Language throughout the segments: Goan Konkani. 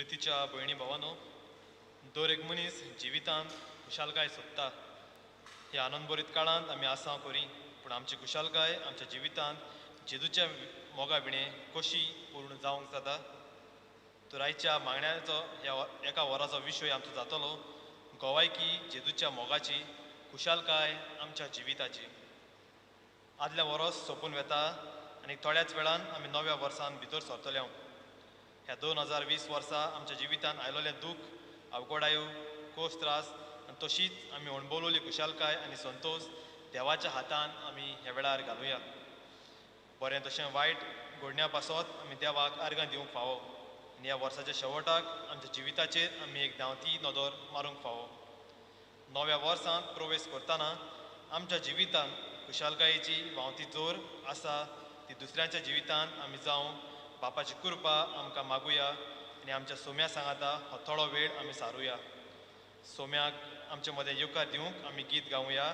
प्रितीच्या भयणी भावानो, दर एक मनीस जिवितांत खुशालकाय सोदता. ह्या आनंदभरीत काळांत आमी आसा करी, पूण आमची खुशालकाय आमच्या जिवितांत जेजूच्या मोगा विणें कशी पूर्ण जावंक जाता? तर आयच्या मागण्याचो ह्या एका वराचो विशय आमचो जातलो गोवायकी जेजूच्या मोगाची, खुशालकाय आमच्या जिविताची. आदलें वरस सोंपून वेता आनी थोड्याच वेळान आमी नव्या वर्सान भितर सरतले. ह्या 2020 वर्सा आमच्या जिवितांत आयलोलें दूख, अवघडायो, कोस त्रास आनी तशीच आमी अणभवलोली खुशालकाय आनी संतोश देवाच्या हातान आमी ह्या वेळार घालुया. बरें तशें वायट घडण्या पासत आमी देवाक आर्गां दिवंक फावो आनी ह्या वर्साच्या शेवटाक आमच्या जिविताचेर आमी एक धांवती नदर मारूंक फावो. नव्या वर्सांत प्रवेश करतना आमच्या जिवितांत खुशालकायेची व्हांवती जोर आसा ती दुसऱ्यांच्या जिवितांत आमी जावंक बापाची कृपा आमकां मागुया आनी आमच्या सोम्या सांगाता हो थोडो वेळ आमी सारुया. सोम्याक आमचे मदें येवकार दिवंक आमी गीत गावया.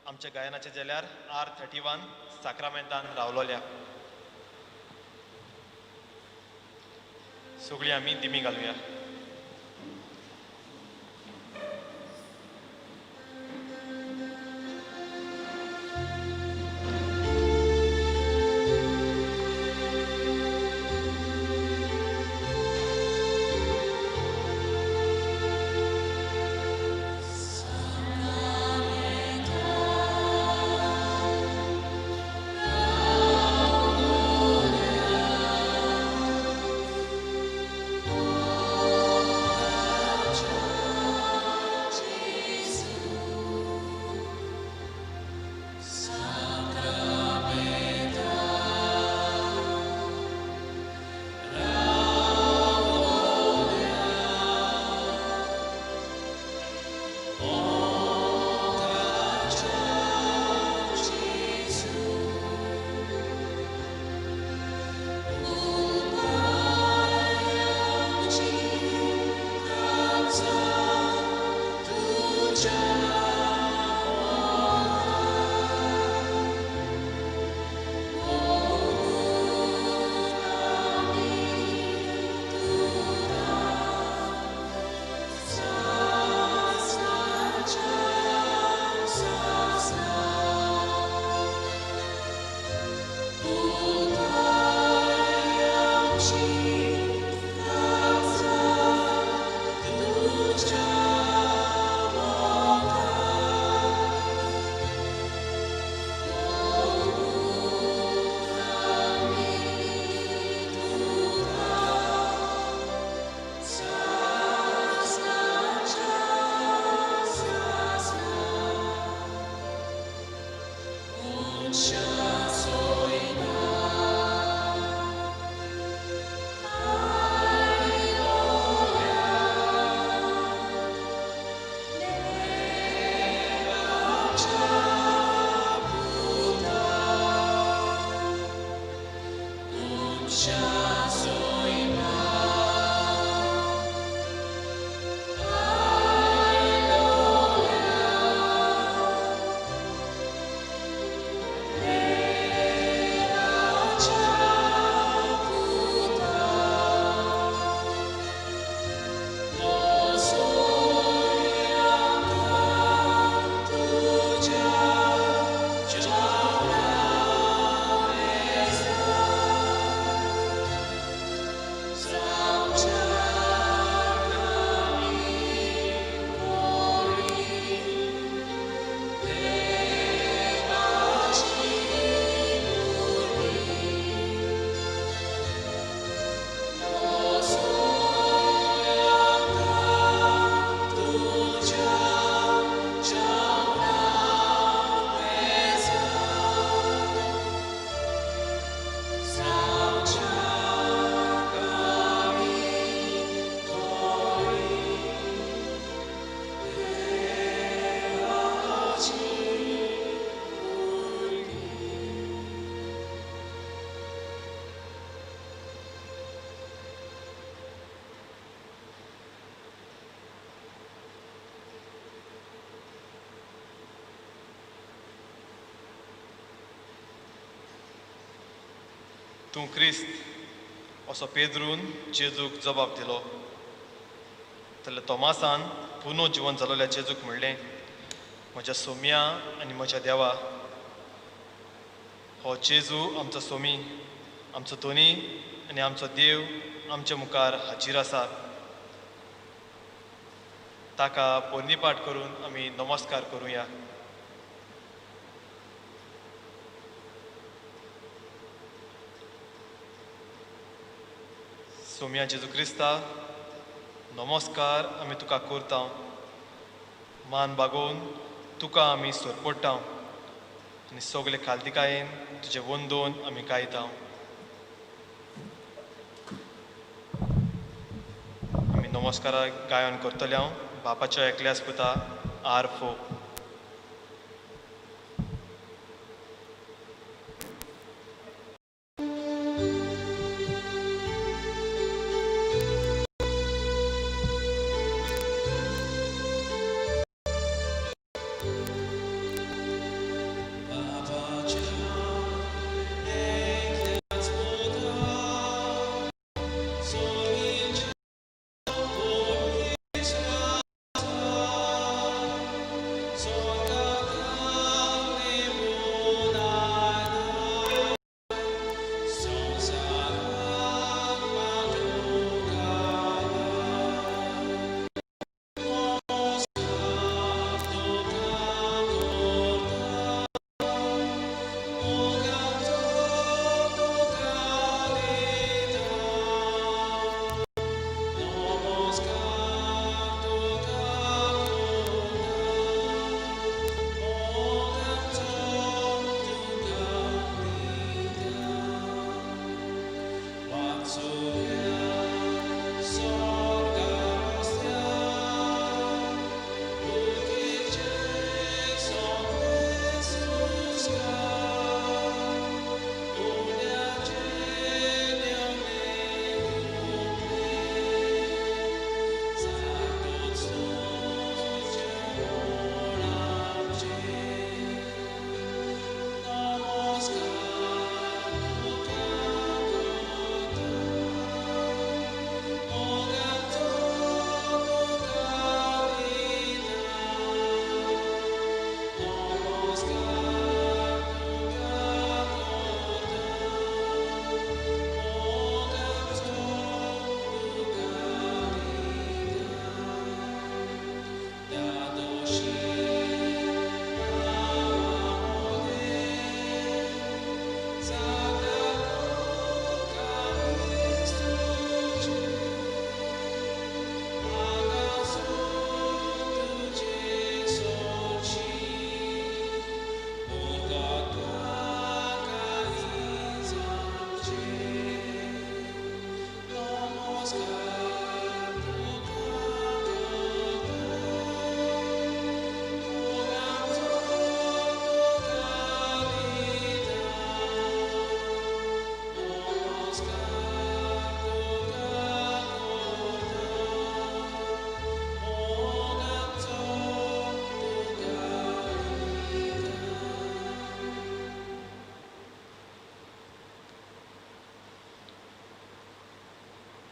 आमच्या गायनाच्या जाल्यार R31 साक्रामेंतान रावलोल्या. सगळीं आमी दिमी घालुया. तूं क्रिस्त असो पेद्रून जेजूक जबाब दिलो. जाल्यार तोमासान पुनो जिवन जालोल्या जेजूक म्हणलें, म्हज्या सोम्या आनी म्हज्या देवा. हो जेजू आमचो सोमी, आमचो धनी आनी आमचो देव आमच्या मुखार हाजीर आसा. ताका पोरणीपाठ करून आमी नमस्कार करुया. सोम्या जेजू क्रिस्ता, नमस्कार आमी तुका करता. मान बागोवन तुका आमी सोरपडटा आनी सगळे खालतिकायेन तुजें वंदोवन आमी गायता. आमी नमस्काराक गायन करतले हांव बापाच्या एकल्यास पुता R4.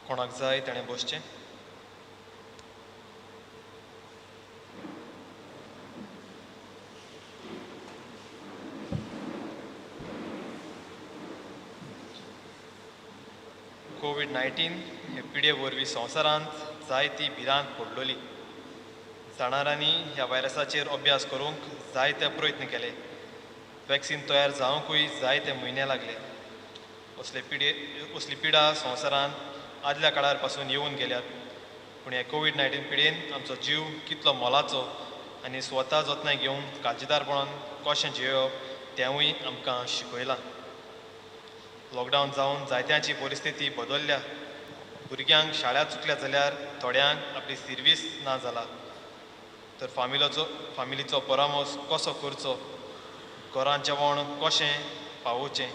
कोणाक जाय ताणें बसचें. कोवीड-19 हे पिडे वरवीं संवसारांत जायती भिरांत पडलोली. जाणारांनी ह्या व्हायरसाचेर अभ्यास करूंक जायते प्रयत्न केले. वॅक्सिन तयार जावंकूय जायते म्हयने लागले. असली पिडा संवसारांत आदल्या काळार पासून येवन गेल्यात, पूण हे कोवीड-19 पिडेन आमचो जीव कितलो मोलाचो आनी स्वता जतनाय घेवन काळजीदारपणान कशें जियेवप तेंवूय आमकां शिकयलां. लॉकडावन जावन जायत्यांची परिस्थिती बदल्ल्या. भुरग्यांक शाळा चुकल्या जाल्यार थोड्यांक आपली सिर्वीस ना जाला. तर फामिलीचो परामर्श कसो करचो, घरांत जेवण कशें पावोवचें,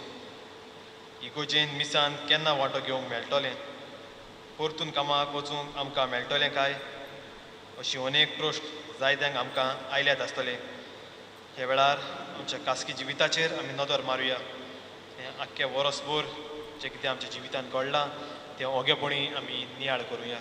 इगोजेन मिसान केन्ना वांटो घेवंक मेळटलें, परतून कामाक वचूंक आमकां मेळटलें काय, अशी अनेक प्रश्न जायत्यांक आमकां आयल्यात आसतले. ह्या वेळार आमच्या खासगी जिविताचेर आमी नदर मारुया. हें आख्खें वर्सभर जें कितें आमच्या जिवितांत घडलां तें ओगेपणी आमी नियाळ करुया.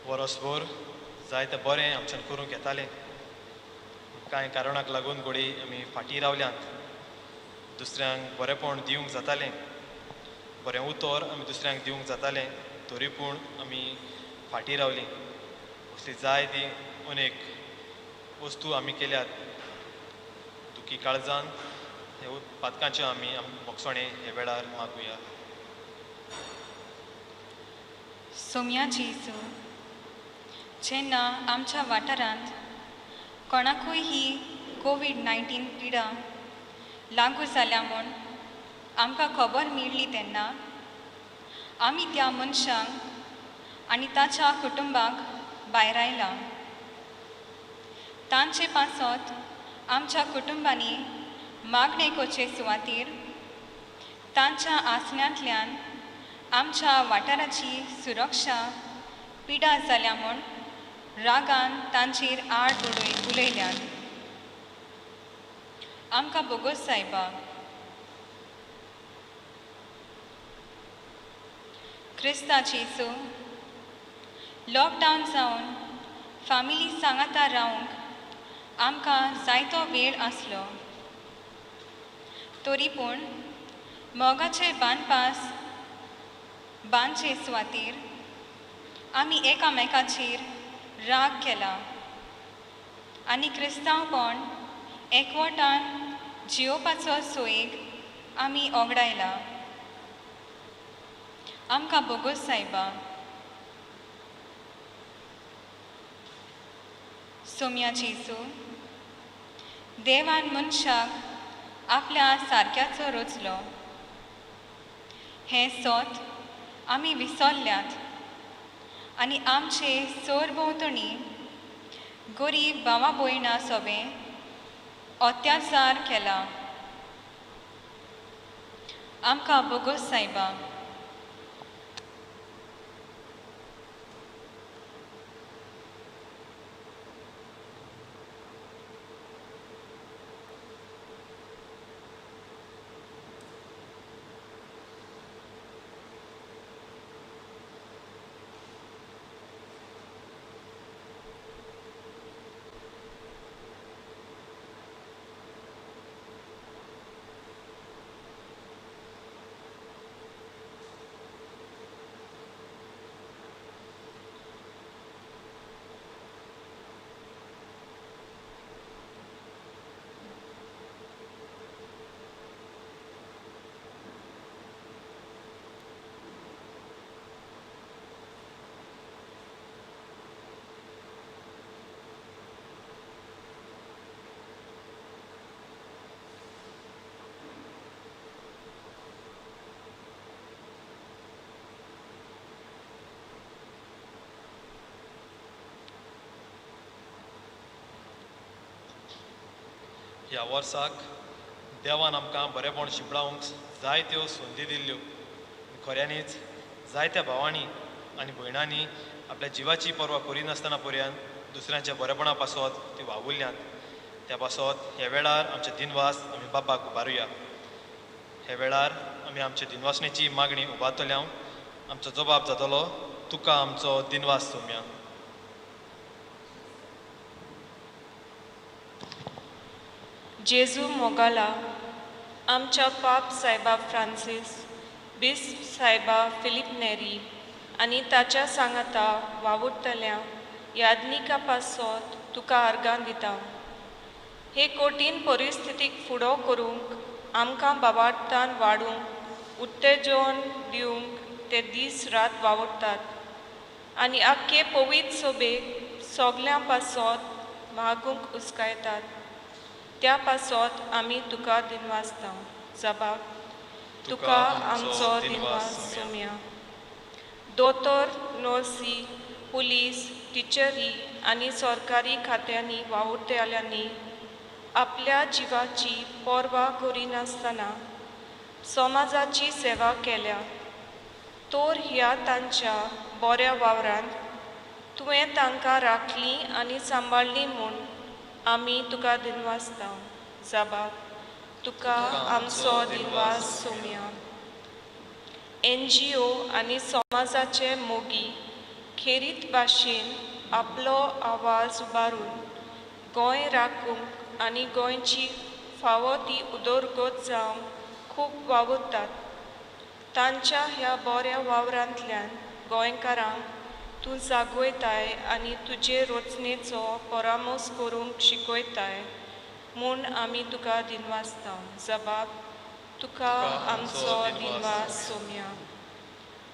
वरसभर जायते बरें आमच्यान करूंक येतालें, कांय कारणाक लागून घडये आमी फाटीं रावल्यात. दुसऱ्यांक बरेंपण दिवंक जातालें, बरें उतर आमी दुसऱ्यांक दिवंक जातालें, तरी पूण आमी फाटीं रावलीं. असली जाय ती अनेक वस्तू आमी केल्यात. दुखी काळजान हे पातकांच्यो आमी भोगसणें हे वेळार मागुया. सोम्याची जेजू, जेन्ना आमच्या वाठारांत कोणाकूय ही कोवीड-19 पिडा लागू जाल्या म्हूण आमकां खबर मेळ्ळी तेन्ना आमी त्या मनशांक आनी ताच्या कुटुंबाक भायर आयला. तांचे पासत आमच्या कुटुंबांनी मागणें करचे सुवातेर तांच्या आसण्यांतल्यान आमच्या वाठाराची सुरक्षा पिडा जाल्या म्हूण रागान तांचेर आड उलयल्यात. आमकां बोगोस सायबा. क्रिस्ताची जेजू, लॉकडावन जावन फामिली सांगाता रावंक आमकां जायतो वेळ आसलो, तरी पूण मोगाचे बांदपास बांदचे सुवातेर आमी एकामेकाचेर राग केला आनी क्रिस्तांवपण एकवटान जियोवपाचो सोयेक आमी ओगडायला. आमकां बोगोस सायबा. सोम्याची जेजू, देवान मनशाक आपल्या सारक्याचो रचलो हें सोत आमी विसरल्यात आनी आमचे सरभोंवतणी गरीब भावा भयणां सोबें अत्याचार केला. आमकां बोगोस सायबा. ह्या वर्साक देवान आमकां बरेपण शिंपडावंक जायत्यो संदी दिल्ल्यो. खऱ्यांनीच जायत्या भावांनी आनी भयणांनी आपल्या जिवाची पर्वा करिनासतना पर्यंत दुसऱ्यांच्या बरेपणा पासत ती वावुरल्यांत. त्या पासत ह्या वेळार आमचे दिनवास आमी बापाक उबारुया. ह्या वेळार आमी आमचे दिनवासणेची मागणी उबारतल्या. आमचो जबाब जातलो, तुका आमचो दिनवास सोम्या. जेजू मोगाला आमच्या पाप सायबा फ्रांसीस, बिस्प सायबा फिलीप नेरी आनी ताच्या सांगाता वावुरतल्या यादनिका पासत तुका आर्गां दिता. हे कठीण परिस्थितीक फुडो करूंक आमकां बाबार्थान वाडूंक उत्तेजन दिवंक ते दीस रात वावुरतात आनी आख्खे पवित्र सोबेक सगल्यां पासत मागूंक उस्कायतात. त्या पासत आमी तुका दिनवासता. जबाब, तुका आमचो दिनवास सोम्या. दोतोर, नर्सी, पुलीस, टिचरी आनी सरकारी खात्यांनी वावुरतल्यांनी आपल्या जिवाची पर्वा करिनासतना समाजाची सेवा केल्या. तर ह्या तांच्या बऱ्या वावरांत तुवें तांकां राखली आनी सांबाळ्ळी म्हूण आमी तुका दिनवासता. जबाब, तुका आमचो दिनवास सोम्या. एनजीओ आनी समाजाचे मोगी खेरीत भाशेन आपलो आवाज उबारून गोंय राखूंक आनी गोंयची फावो ती उदरगत जावंक खूब वावुरतात. तांच्या ह्या बऱ्या वावरांतल्यान गोंयकारांक तूं जागयताय आनी तुजे रचनेचो परामर्श करूंक शिकयताय म्हूण आमी तुका दिनवासता. जबाब, तुका आमचो दिनवास सोम्या.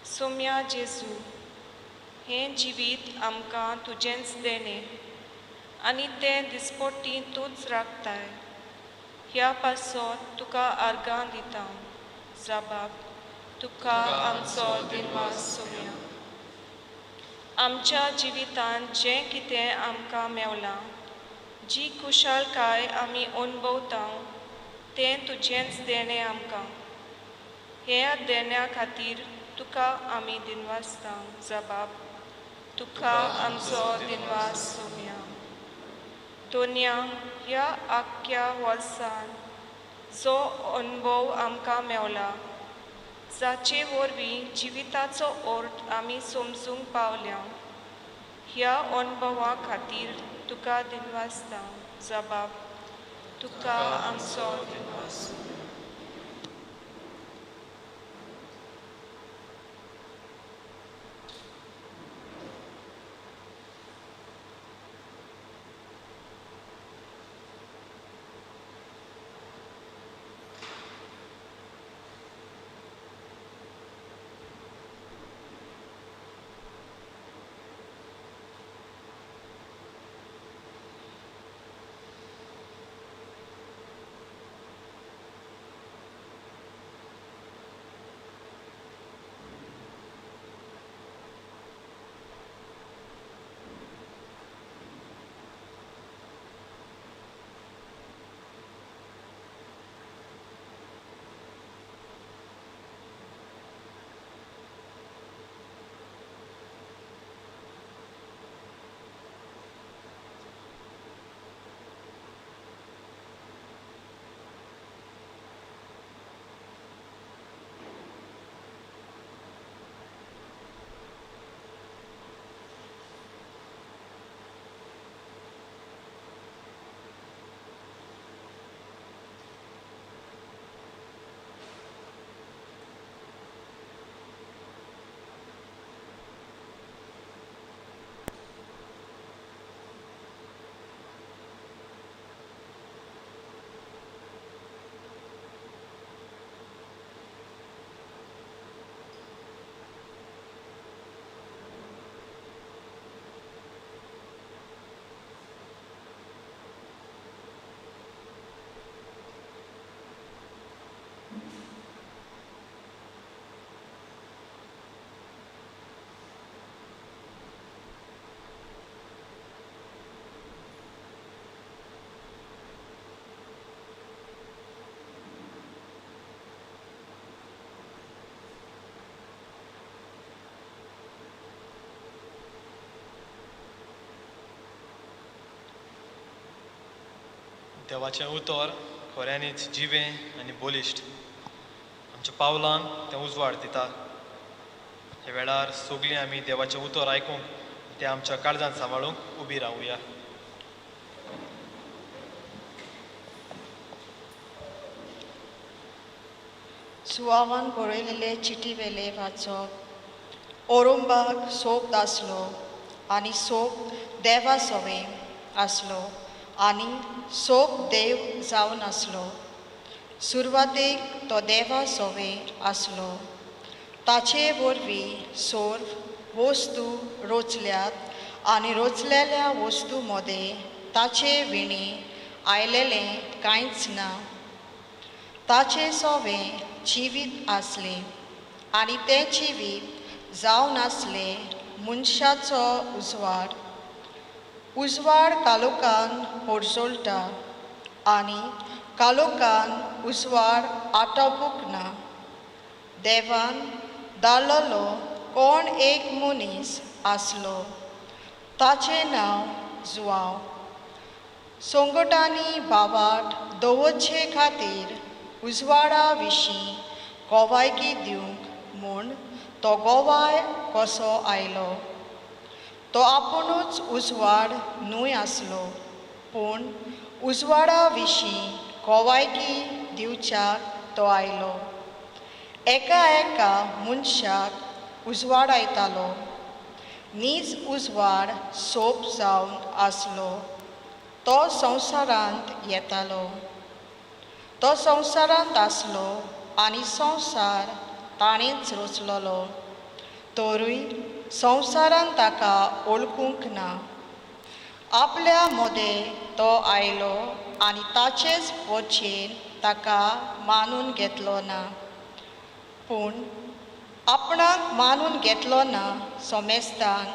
सोम्या जेजू, हें जिवीत आमकां तुजेंच देणें आनी तें दिसपट्टी तूंच राखताय. ह्या पासत तुका आर्गां दिता. जबाब, तुका आमचो दिनवास सोम्या. आमच्या जिवितांत जें कितें आमकां मेवलां, जी खुशालकाय आमी अणभवता तें तुजेंच देणें आमकां. ह्या देण्या खातीर तुका आमी दिनवासता. जबाब, तुका आमचो दिनवास सोम्या. दोन्या ह्या आख्ख्या वर्सान जो अणभव आमकां मेवला, जाचे वरवीं जिविताचो अर्थ आमी समजूंक पावल्या, ह्या अणभवा खातीर तुका दिनवासता. जबाब, तुका आमचो दिनवास. देवाचें उतर खऱ्यांनीच जिवें आनी बलिश्ट, आमच्या पावलांक तें उजवाड दिता. ह्या वेळार सगळीं आमी देवाचें उतर आयकूंक, तें आमच्या काळजान सांबाळूंक उबी रावया. सुवावान बरयलेले चिटी वेले वाचप. ओरोंबाक सोप आसलो आनी सोप देवा सोवे आसलो आनी सोप देव जावन आसलो. सुरवातेक तो देवा सोवे आसलो. ताचे वरवीं सोर्व वस्तू रोचल्यात आनी रोचलेल्या वस्तू मदें ताचे विणी आयलेलें कांयच ना. ताचे सोवे जिवीत आसलें आनी तें जिवीत जावन आसलें मनशाचो उजवाड. उजवाड कालोकान पोरजोळटा आनी कालोकान उजवाड आटोवूंक ना. देवान धाडलेलो कोण एक मनीस आसलो, ताचें नांव जुवांव. संगटांनी बावाट दवरचे खातीर उजवाडा विशीं गोवायकी दिवंक म्हूण तो गोवाय कसो आयलो. तो आपुणूच उजवाड न्हय आसलो, पूण उजवाडा विशीं गोवायकी दिवच्याक तो आयलो. एका एका मनशाक उजवाडायतालो. नीज उजवाड सोप जावन आसलो. तो संवसारांत येतालो. तो संवसारांत आसलो आनी संवसार ताणेंच रचलोलो, तरूय संवसारान ताका वळखूंक ना. आपल्या मदें तो आयलो आनी ताचेच वचेन ताका मानून घेतलो ना. पूण आपणाक मानून घेतलो ना सोमेस्तान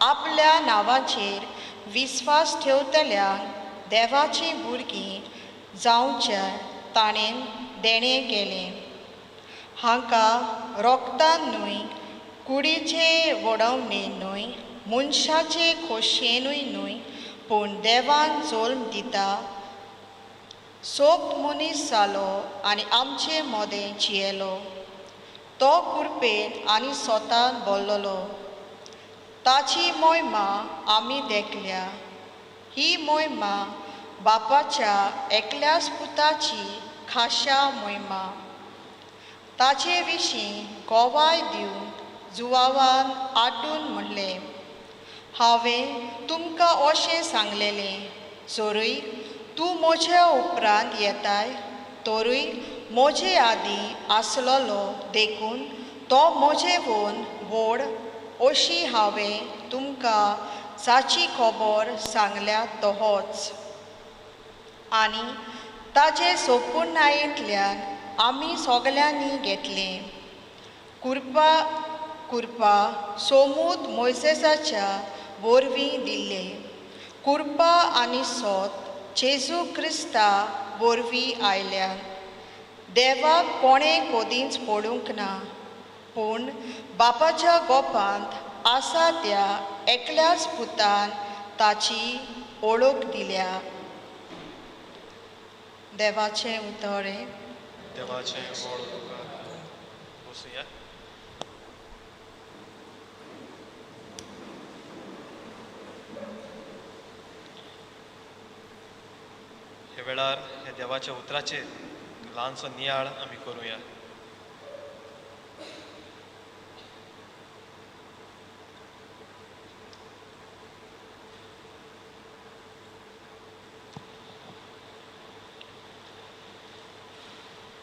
आपल्या नांवाचेर विस्वास ठेवतल्यांक देवाचीं भुरगीं जावच्या ताणें देणें केलें. हांकां रोगतान न्हय, कुडीचे वडवणे न्हय, मनशाचे खोशयेनूय न्हय, पूण देवान जल्म दिता. सोप मनीस जालो आनी आमचे मदें जियेलो. तो कुरपेन आनी सोतान बोल्लोलो. ताची मोहिमा आमी देखल्या. ही मोहिमा बापाच्या एकल्याच पुताची खाशा मोहिमा. ताचे विशीं गोवाय दिवन जुवावान आड्डून म्हणलें, हांवें तुमकां अशें सांगलेलें, जरूय तूं म्हज्या उपरांत येताय तरूय म्हजे आदीं आसलेलो, देखून तो म्हजे वोन व्हड अशी हांवें तुमकां जाची खबर सांगल्या तोहोच. आनी ताचे सोपुर्णायेंतल्यान आमी सगल्यांनी घेतलें. कुरपा कुरपा सोमूत मोयसेसाच्या वरवीं दिल्ले. कुरपा आनी सोत जेजू क्रिस्ता वरवीं आयल्यान. देवाक कोणें कोदींच पडूंक ना, पूण बापाच्या गोपांत आसा त्या एकल्याच पुतान ताची ओळख दिल्या. देवाचें उतर हें. देवाचें व्हड उपकार. बसुया. ह्या वेळार ह्या देवाच्या उतराचेर ल्हानसो नियाळ आमी करुया.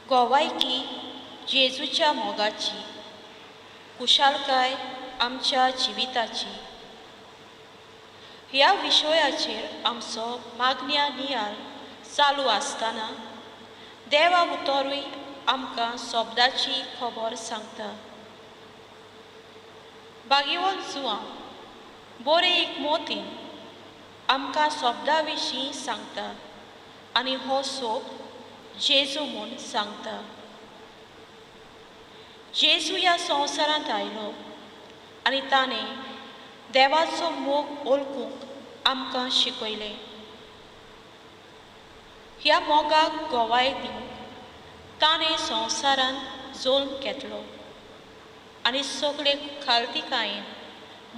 गोवायकी जेजूच्या मोगाची, कुशालकाय आमच्या जिविताची. ह्या विशयाचेर आमचो मागण्या नियाळ चालू आसतना देवा उतरूय आमकां शब्दाची खबर सांगता. बागेवन जुवां बरे एक मोतीन आमकां शब्दा विशीं सांगता आनी हो सोप जेजू म्हूण सांगता. जेजू ह्या संवसारांत आयलो आनी ताणें देवाचो मोग वळखूंक आमकां शिकयलें. ह्या मोगाक गोवाय दिवंक ताणें संवसारांत जल्म घेतलो आनी सगळे खालतिकायेन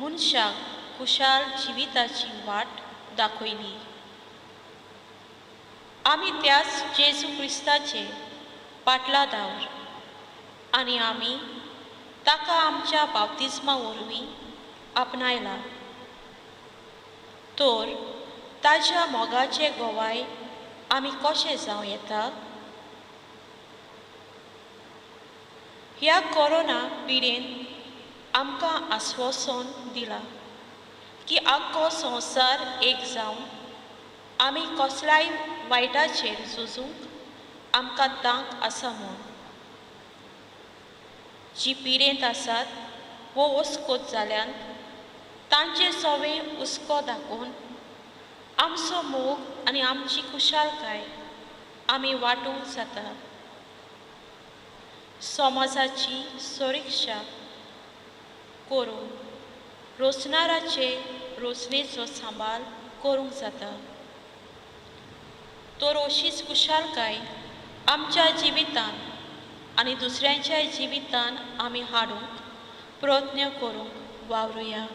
मनशाक खुशाल जिविताची वाट दाखयली. आमी त्याच जेजू क्रिस्ताचे पाटला दावर आनी आमी ताका आमच्या बाप्तिज्मा वरवीं आपणायला. तर ताज्या मोगाचे गोवाय आमी कशें जावं येता? ह्या कोरोना पिडेन आमकां आस्वासन दिलां की आख्खो संवसार एक जावन आमी कसल्याय वायटाचेर झुजूंक आमकां तांक आसा म्हूण. जी पिडेंत आसात वो वस्कोत जाल्यान तांचे सवे हुस्को दाखोवन आमचो मोग आनी आमची खुशालकाय आमी वांटूंक जाता. समाजाची सुरक्षा करून रोसणाराचे रोसणेचो सांबाळ करूंक जाता. तर अशीच खुशालकाय आमच्या जिवितान आनी दुसऱ्यांच्या जिवितान आमी हाडूंक प्रयत्न करूंक वावरुया.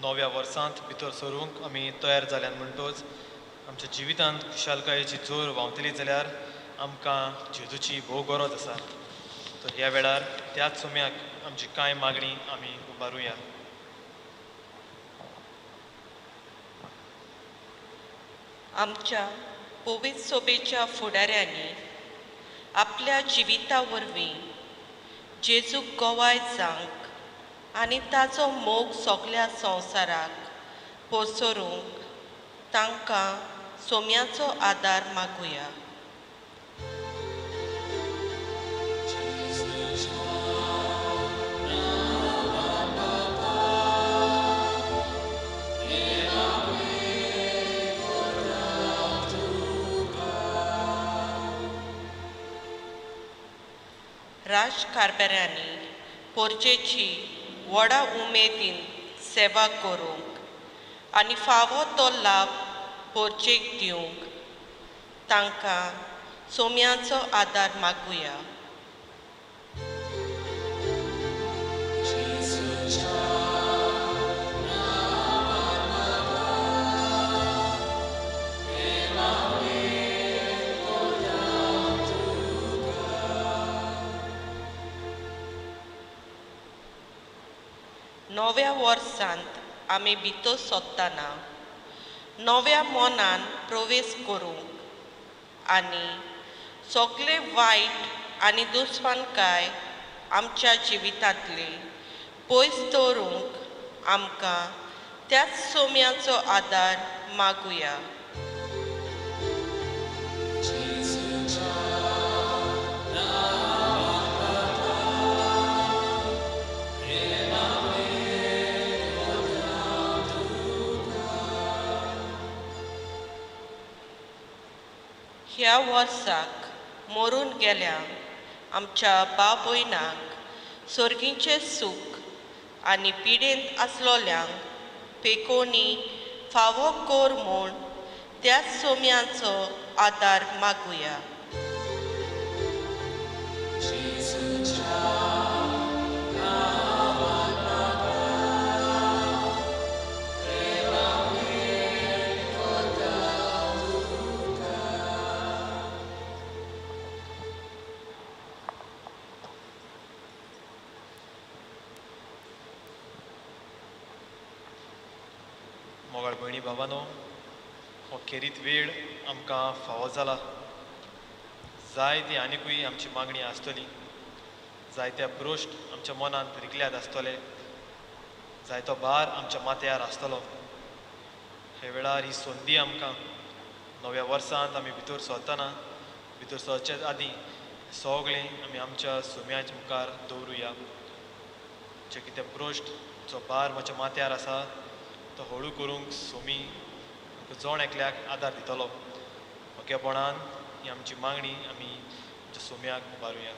नव्या वर्सांत भितर सरूंक आमी तयार जाल्यान म्हणटोच आमच्या जिवितांत खुशालकायेची जोर व्हांवतली जाल्यार आमकां जेजूची भोव गरज आसा. तर ह्या वेळार त्याच सोम्याक आमची कांय मागणी आमी उबारुया. आमच्या पवित्र सोबेच्या फुडाऱ्यांनी आपल्या जिविता वरवीं जेजूक गवाय जावंक आनी ताचो मोग सगल्या संवसाराक पसरूंक तांकां सोम्याचो आदार मागुया. राजकारभाऱ्यांनी पोरजेची व्हडा उमेदीन सेवा करूंक आनी फावो तो लाभ पोरजेक दिवंक तांकां सोम्याचो आदार मागुया. नव्या वर्सांत आमी भितर सोदतना नव्या मनान प्रवेश करूंक आनी सगळे वायट आनी दुस्मानकाय आमच्या जिवितांतली पयस दवरूंक आमकां त्याच सोम्याचो आदार मागुया. ह्या वर्साक मरून गेल्या आमच्या भाव भयणांक सर्गीचें सूख आनी पिडेंत आसलोल्यांक पेकोणी फावो कर म्हूण त्याच सोम्याचो आदार मागुया. मोगाळ भयणी भावानो, हो खेरीत वेळ आमकां फावो जाला. जाय ती आनिकूय आमची मागणी आसतली, जायत्या प्रश्न आमच्या मनांत रिगल्यात आसतले, जायतो भार आमच्या माथ्यार आसतलो. हे वेळार ही संदी आमकां नव्या वर्सांत आमी भितर सरतना, भितर सरचे आदीं सगळें आमी आमच्या सुम्याच्या मुखार दवरुया. जे कितें प्रश्न जो भार म्हज्या माथ्यार आसा तो हळू करूंक सोमी आमकां जण एकल्याक आदार दितलो. ओकेपणान ही आमची मागणी आमी आमच्या सोम्याक उबारुया.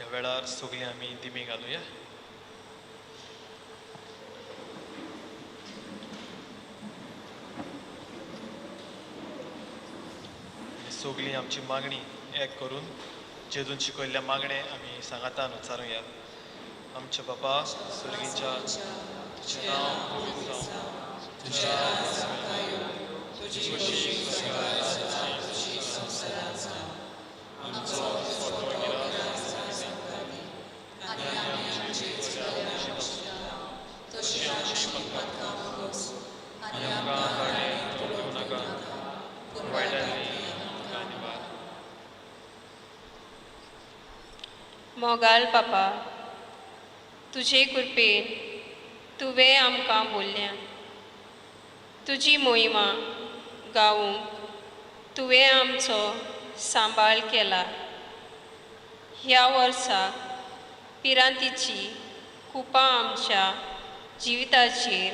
ह्या वेळार सगळीं आमी दिमी घालुया. सगळीं आमची मागणी एक करून जेजून शिकयल्ल्या मागणें आमी सांगातान उच्चारुया. आमच्या बापा स्वर्गीच्या, तुजें नांव पवित्र जावं, तुजें राज्य येवं, तुजी खोशी स्वर्गार जाता तशी संवसारांत जावं. आमचो दिसपट्टो गिरास आमकां दी, आनी आमी आमचे चुकल्यांक मागता तशी आमची पातकां मागोस, आनी आमकां ताणें तोडूं नाका, पूण वायटांनी आमकां निवार. मोगाल बापा, तुजे कृपेन तुवें आमकां बोल्ल्या, तुजी मोहिमा गावूंक तुवें आमचो सांबाळ केला. ह्या वर्सा पिरांतीची कुपां आमच्या जिविताचेर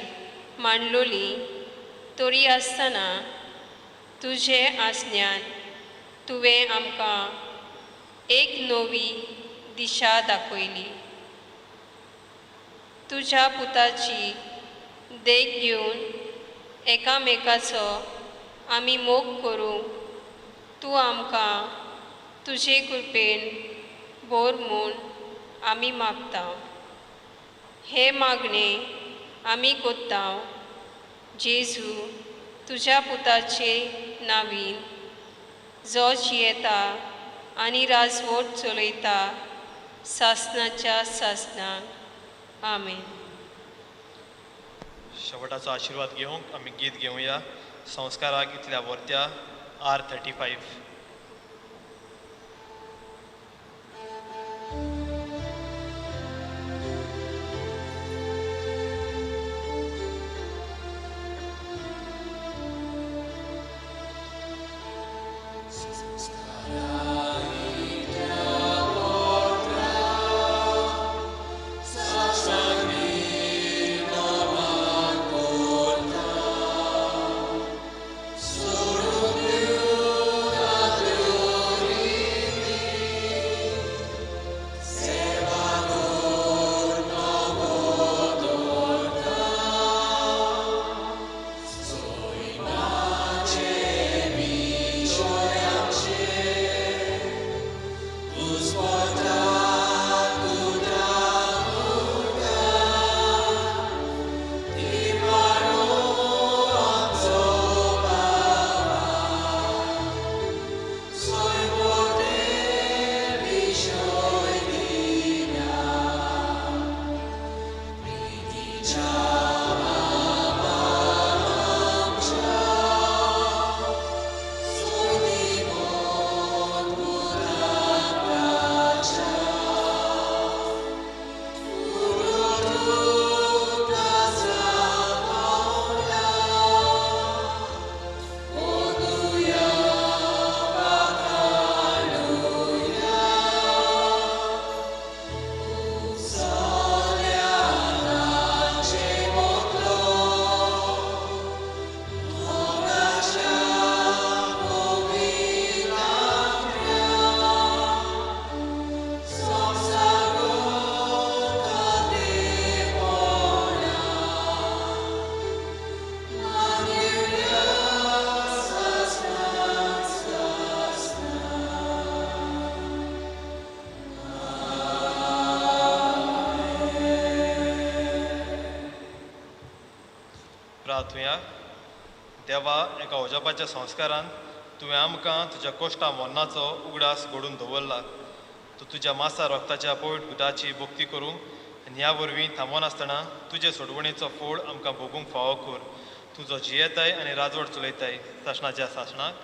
मांडलोली तरी आसतना तुजे आसण्यान तुवें आमकां एक नवी दिशा दाखयली. तुज्या पुताची देख घेवन एकामेकाचो आमी मोग करूंक तूं आमकां तुजे कृपेन बोर म्हूण आमी मागता. हे मागणे आमी कोत्ता जेजू तुज्या पुताचे नावीन, जो जियेता आनी राजवट चलयता सासनाच्या सासनाक. आमेन. शेवटाचो आशिर्वाद घेवंक आमी गीत घेवया. संस्काराक इतल्या वर्त्या R35. देवा, एका अजापाच्या संस्कारान तुवें आमकां तुज्या कोश्टा मरणाचो उगडास घडून दवरला. तूं तुज्या मासा रक्ताच्या पवित्र गुदाची भक्ती करूंक आनी ह्या वरवीं थांबनासतना तुजे सोडवणेचो फोड आमकां भोगूंक फावो कर. तुजो जियेताय आनी राजवट चलयताय सासणाच्या सासणाक.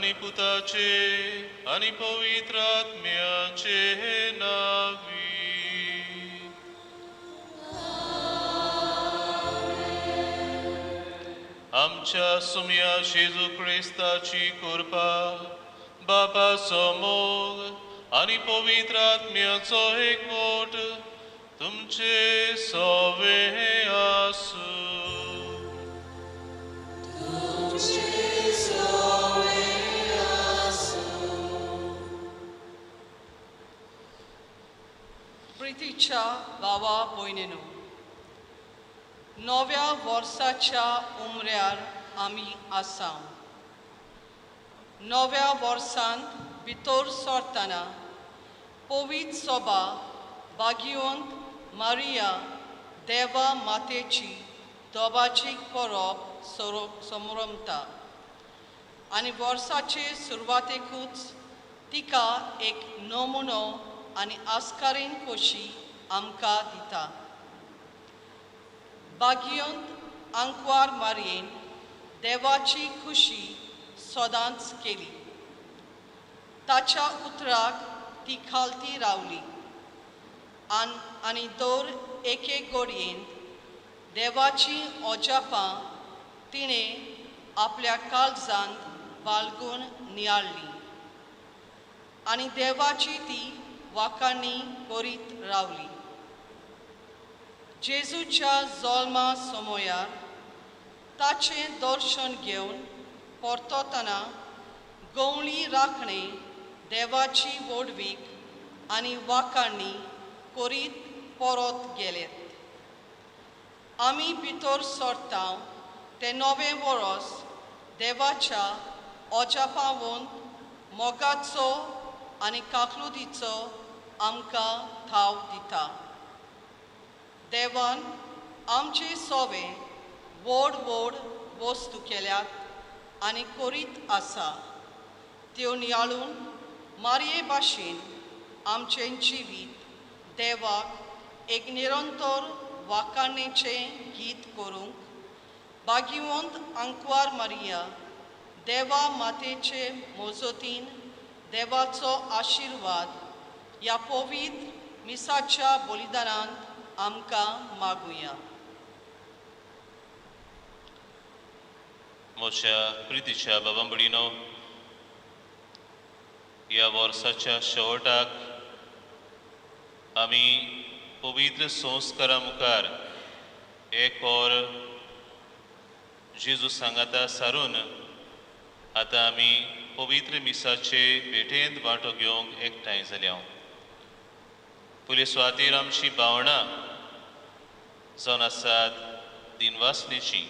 आनी पुताचे आनी पवित्र आत्म्याचे नांवी. आमच्या सुम्या जेजू क्रिस्ताची कृपा, बापाचो मोग आनी पवित्र आत्म्याचो एकवट तुमचे सवे आसूं. प्रितीच्या भावा भयणीनो, नव्या वर्साच्या उमऱ्यार आमी आसा. नव्या वर्सांत भितर सरतना पवित्र सभा भाग्यवंत मारिया देवा मातेची दोबाची परब समरमता आनी वर्साचे सुरवातेकूच तिका एक नमुनो आनी आस्कारीन खोशी आमकां दिता. भाग्यवंत आंकवार मारयेन देवाची खुशी सदांच केली. ताच्या उतराक ती खालती रावली आनी दर एके गोडयेन देवाची अजापां तिणें आपल्या काळजांत बाळगून नियाळ्ळी आनी देवाची ती वाखाणी करीत रावली. जेजूच्या जल्मा समयार ताचें दर्शन घेवन परततना गवळी राखणे देवाची व्हडवीक आनी वाखाणी करीत परत गेलेत. आमी भितर सरता तें नवें वर्स देवाच्या अजापावंत मोगाचो आनी काकलुदीचो आमकां थाव दिता. देवान आमचे सोवे व्हड व्हड वस्तू केल्यात आनी करीत आसा. त्यो नियाळून मारये भाशेन आमचें जिवीत देवाक एक निरंतर वाखाणेचें गीत करूंक भाग्यवंत आंकवार मारिया देवा मातेचे मोजतीन देवाचो आशिर्वाद ह्या पवित्र मिसाच्या बलिदानांत आमकां मागुया. म्हज्या प्रितीच्या बाबा भयणीनो, ह्या वर्साच्या शेवटाक आमी पवित्र संस्कारा मुखार एक और जेजू सांगाता सारून आतां आमी पवित्र मिसाचे भेटेंत वांटो घेवंक एकठांय जाल्या. पयले सुवातेर आमची भावनां जावन आसात दिनवासनेची,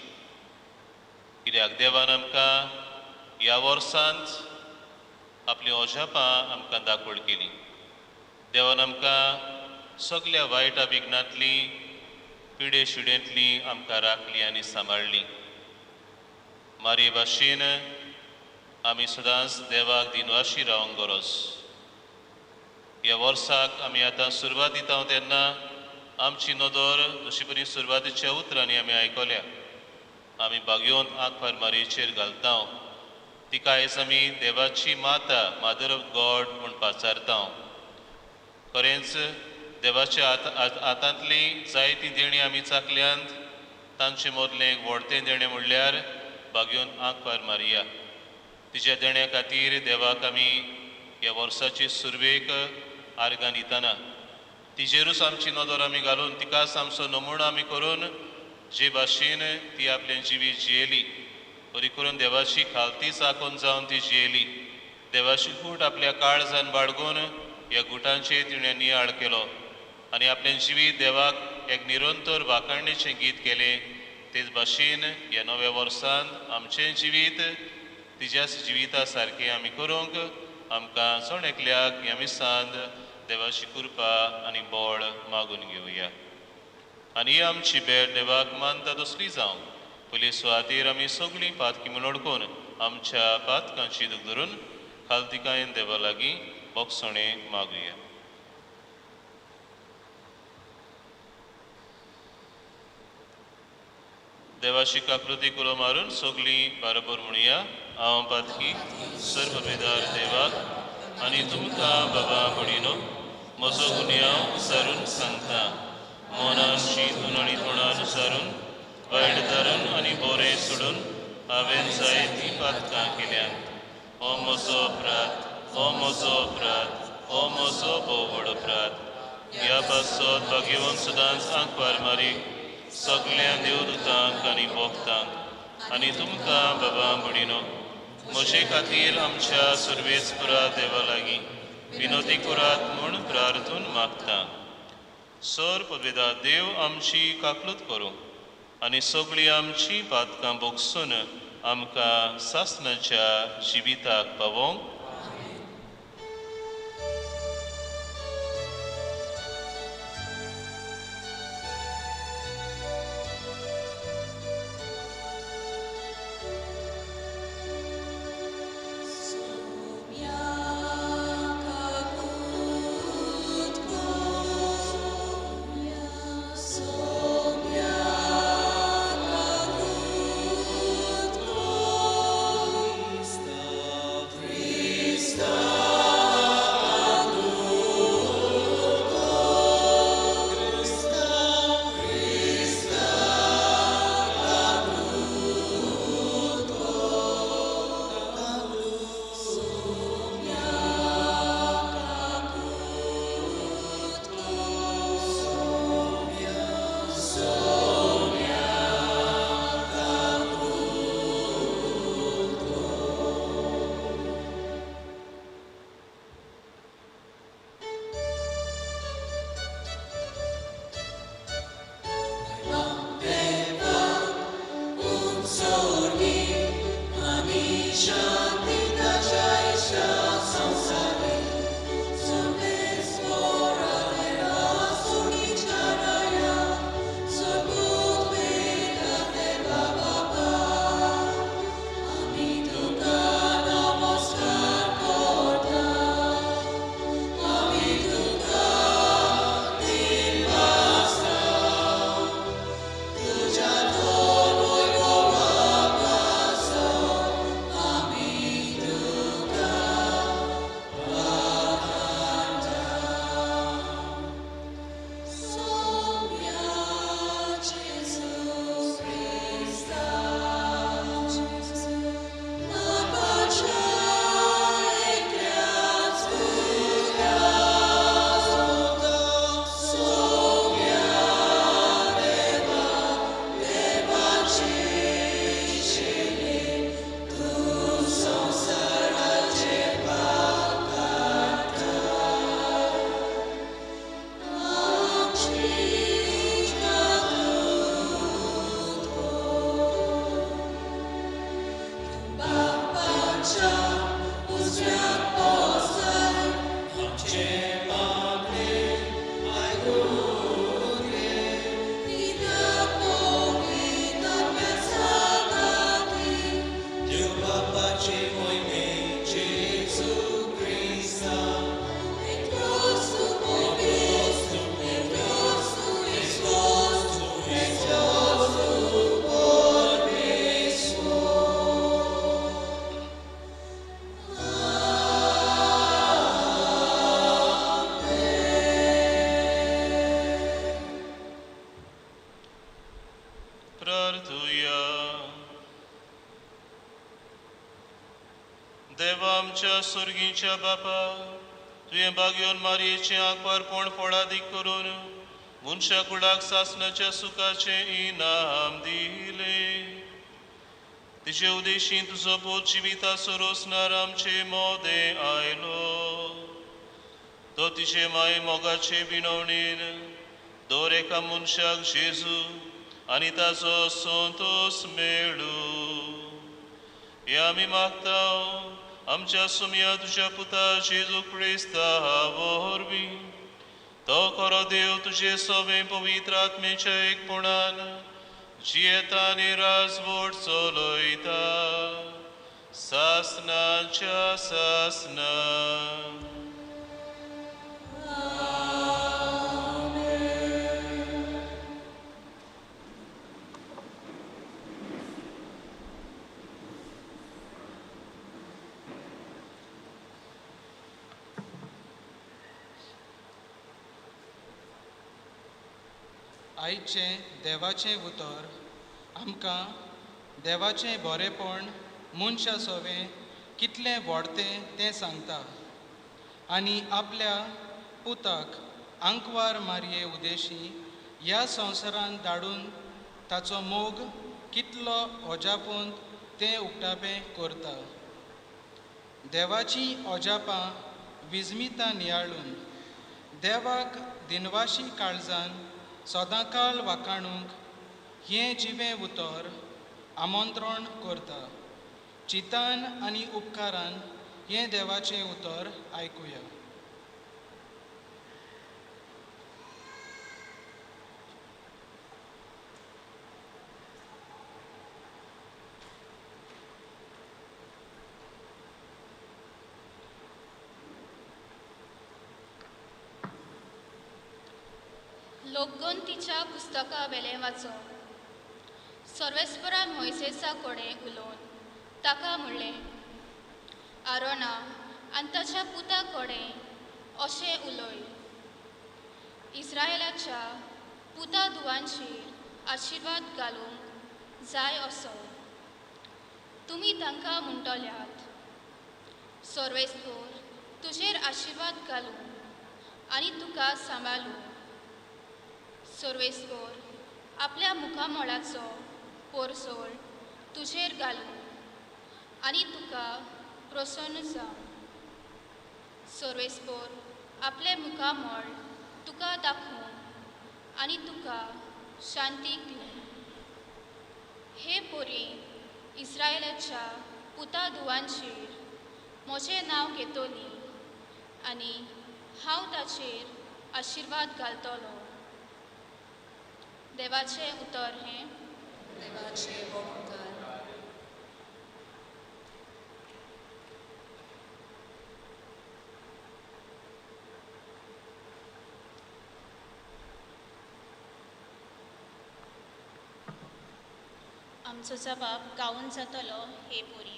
कित्याक देवान आमकां ह्या वर्सांत आपलीं अजापां आमकां दाखोवड केली. देवान आमकां सगल्या वायट विघ्नांतली पिडे शिडेंतली आमकां राखली आनी सांबाळ्ळी. मारये भाशेन आमी सदांच देवाक दिनवाशी रावंक गरज. ह्या वर्साक आमी आतां सुरवात दिता तेन्ना आमची नदर जशी परी सुरवातीच्या उतरांनी आमी आयकल्या, आमी भाग्यवंत आंकवार मारयेचेर घालता. तिका आयज आमी देवाची माता, मादर ऑफ गॉड म्हूण पाचारता. खरेंच देवाच्या हातांतली जायतीं देणीं आमी चाकल्यांत, तांचे मदलें एक व्हडतें देणें म्हणल्यार भाग्यवंत आंकवार मारिया. तिच्या देण्या खातीर देवाक आमी ह्या वर्साचे सुरवेक आर्गां दितना तिजेरूच आमची नदर आमी घालून तिकाच आमचो नमुनो आमी करून जे भाशेन ती आपलें जिवीत जियेली, बरी करून देवाची खालती चाकून जावन ती जियेली. देवाची गूट आपल्या काळजान बाळगून ह्या गुटांचेर तिणें नियाळ केलो आनी आपलें जिवीत देवाक एक निरंतर वाखाणणेचें गीत केलें. तेच भाशेन ह्या नव्या वर्सांत आमचें जिवीत तिज्याच जिविता सारकें आमी करूंक आमकां जण एकल्याक ह्या मिसांत देवाची कृपा आनी बळ मागून घेवया. आनी ही आमची भेट देवाक मानता तसली जावं. पयले सुवातेर आमी सगळीं पातकी म्हूण अडकून आमच्या पातकांची दूख धरून खालतिकायेन देवा लागीं बोगसणें मागुया. देवाची काकृती कुलो मारून सगळीं बरोबर म्हणुया. हांव पातकी सर्वभेदार देवाक आनी तुमकां बाबा भयणीनो म्हजो गुन्यांव उसारून सांगता. मनान चिंतून आनी तोंडान उसारून वायट धरून आनी बोरें सोडून हांवें जायतीं पातकां केल्यांत. हो म्हजो अपराध, हो म्हजो अपराध, हो म्हजो भोव व्हड अपराध. ह्या पासत भाग्यवंत सदांच आंकवार मारीक सगल्या देवदूतांक आनी भोक्तांक आनी तुमकां बाबा भयणीनो म्हजे खातीर आमच्या सर्वेस्परा देवा लागीं विनोती करात म्हूण प्रार्थून मागता. सर पदवेदा देव आमची काकलूत करूं आनी सगळीं आमची पातकां भोगसून आमकां सासणाच्या जिविताक पावोवंक. सुर्गीच्या बापा तुवें बागेवन मारयेचें आंकवारपण फळादीक करून मनशा कुडाक सासणाच्या सुखाचें इनाम दिलें. तिचे उदेशी तुजो पूत जिविताचो रोसणार आमचे मोदें आयलो. तो तिचे माये मोगाचे विनवणेन दर एका मनशाक जेजू आनी ताचो संतोस मेळूं. हें आमी मागता आमच्या सुमया तुज्या पुता जेजू क्रिस्ता वरवीं. तो खरो देव तुजे सवे पवित्र आत्मेच्या एकपणान जियेता आनी राजवट चलयता सासनाच्या सासना. आयचें देवाचें उतर आमकां देवाचें बरेपण मनशा सोवें कितलें व्हडतें तें सांगता आनी आपल्या पुताक आंकवार मारये उदेशी ह्या संवसारांत धाडून ताचो मोग कितलो अजापून तें उक्तापें करता. देवाची अजापां विजमितां नियाळून देवाक दिनवाशी काळजान सदांकाळ वाखाणूंक हें जिवें उतर आमंत्रण करता. चिंतान आनी उपकारान हें देवाचें उतर आयकुया. लोकगणतीच्या पुस्तका वेलें वाचो. सर्वेस्परान मोयसेसा कडेन उलोवन ताका म्हणलें, आरोना आनी ताच्या पुता कडेन अशें उलय, इस्रायलाच्या पुता धुवांचेर आशिर्वाद घालूंक जाय असो तुमी तांकां म्हणटल्यात, सर्वेस्पर तुजेर आशिर्वाद घालूं आनी तुका सांबाळूं. सर्वेस्पर आपल्या मुखामळाचो पोरसोळ तुजेर घालूं आनी तुका प्रसन्न जावं. सर्वेस्पर आपलें मुखामळ तुका दाखोवं आनी तुका शांती दिवं. हे पोरी इस्रायलाच्या पुता धुवांचेर म्हजें नांव घेतली आनी हांव ताचेर आशिर्वाद घालतलो. देवाचें उतर हें. देवाचें उपकार. आमचो जबाब गावन जातलो हे पोरी.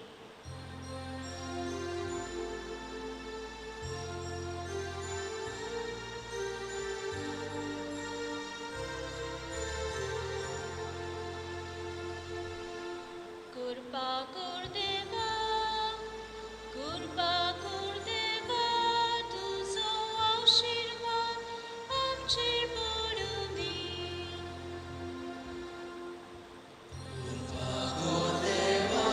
कृपा कर देवा, कृपा कर देवा, तुजो आशिर्वाद आमचेर पडूं दी. कृपा कर देवा,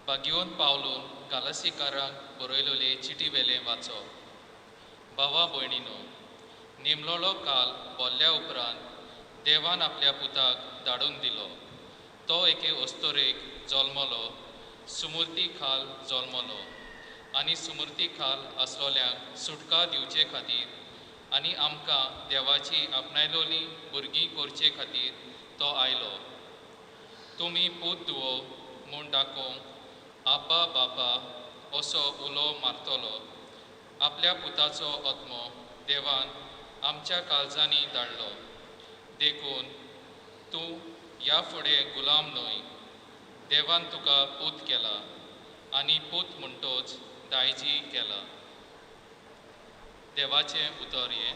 भाग्योन पावलून गालसीकारांक बरयलोले चिटी वेलें वाचो. भावा भयणीनो, नेमलोलो काल बोल्ल्या उपरांत देवान आपल्या पुताक धाडून दिलो. तो एके अस्तोरेक जल्मलो, सुमुर्ती खाल जल्मलो आनी सुमुर्ती खाल आसलोल्यांक सुटका दिवचे खातीर आनी आमकां देवाची आपणायलोली भुरगीं करचे खातीर तो आयलो. तुमी पूत धुवो म्हूण दाखोवंक आब्बा बापा असो उलो मारतलो. आपल्या पुताचो आत्मो देवान आमच्या काळजांनी धाडलो. देखून तूं ह्या फुडें गुलाम न्हय, देवान तुका पूत केला आनी पूत म्हणटोच दायजी केला. देवाचें उतर हें.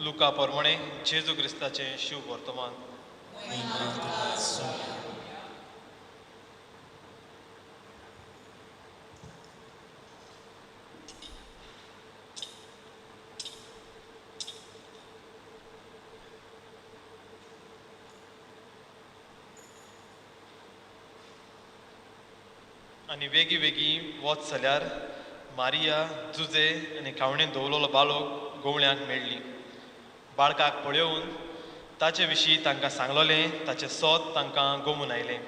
लुका परमणे जेजू क्रिस्ताचें शुभ वर्तमान. आनी वेगीं वेगीं वच जाल्यार मारिया जुजे आनी खावणेन दवरलेलो बालोक गोवळ्यांक मेळ्ळी. बाळकाक पळोवन ताचे विशीं तांकां सांगलोलें ताचें सोद तांकां गोमून आयलें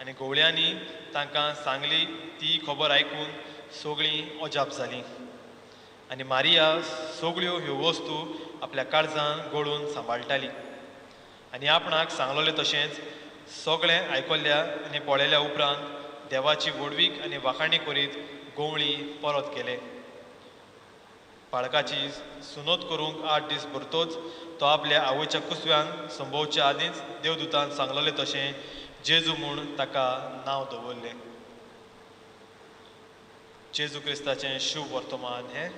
आनी गोवळ्यांनी तांकां सांगली ती खबर आयकून सगळीं अजाप जालीं. आनी मारिया सगळ्यो ह्यो वस्तू आपल्या काळजान गळून सांबाळटाली आनी आपणाक सांगलोलें तशेंच सगळें आयकल्ल्या आनी पळयल्या उपरांत देवाची व्हडवीक आनी वाखाणी करीत गोवळी परत गेले. बाळकाची सुनोत करूंक 8 दीस भरतोच तो आपल्या आवयच्या कुसव्यान संभोवच्या आदींच देवदूतान सांगलोलें तशें जेजू म्हूण ताका नांव दवरलें. जेजू क्रिस्ताचें शुभ वर्तमान हें.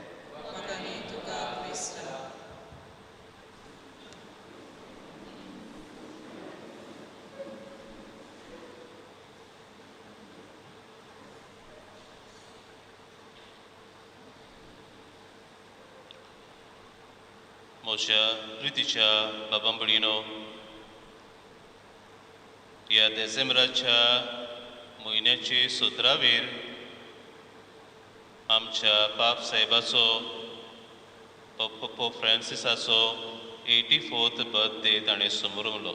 म्हज्या प्रितीच्या बाबा भयणीनो, ह्या देसेंब्राच्या म्हयन्याचे 17वेर आमच्या पाप साहेबाचो पोप फ्रांसिसाचो 84th birthday ताणें समरवलो.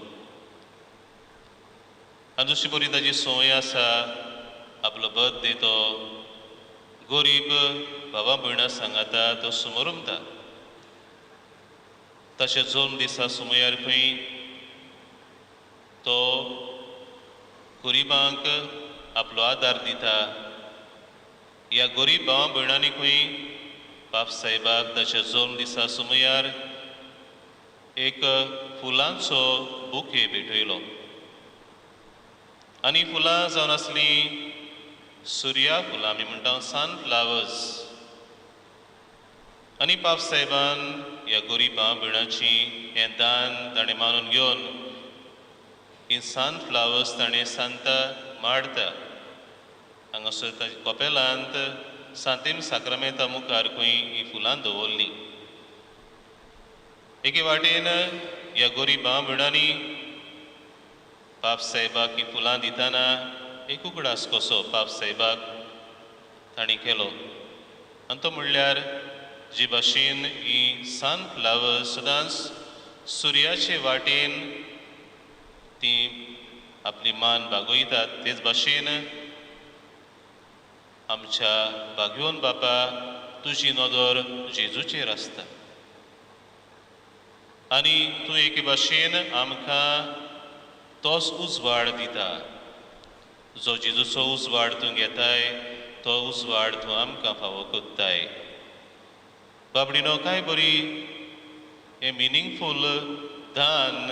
आनी दुसरी बरी ताजी संवय आसा, आपलो बर्थडे तो गरीब बाबा भयणां सांगाता तो समरमता. तशें जल्म दिसा सुमयार खंय तो गरिबांक आपलो आदार दिता. ह्या गरीब भाव भयणांनीकूय बाप साहेबाक ताच्या जल्म दिसा सुमयार एक फुलांचो बुके भेटयलो आनी फुलां जावन आसलीं सुर्या फुलां, आमी म्हणटा सनफ्लावर्स। आनी पाप साहेबान ह्या गरीब भाव भयणाची हें दान ताणें मानून घेवन ही सनफ्लावर्स ताणें सांता माडता हांगासर ताच्या कपेलांत सांतीम साक्रामेंता मुखार खंय ही फुलां दवरलीं। एके वाटेन ह्या गरीब भाव भयणांनी पाप साहेबाक ही फुलां दितना एक उगडास कसो पाप साहेबाक तांणी केलो आनी तो म्हणल्यार जे भाशेन ही सनफ्लावर्स सदांच सुर्याचे वाटेन ती आपली मान बागयतात, तेच भाशेन आमच्या बागयोन बापा तुजी नदर जेजूचेर आसता आनी तूं एके भाशेन आमकां तोच उजवाड दिता। जो जेजूचो उजवाड तूं घेताय तो उजवाड तूं आमकां फावो कोत्ताय। बाबडीनो कांय बरी हें मिनींगफूल दान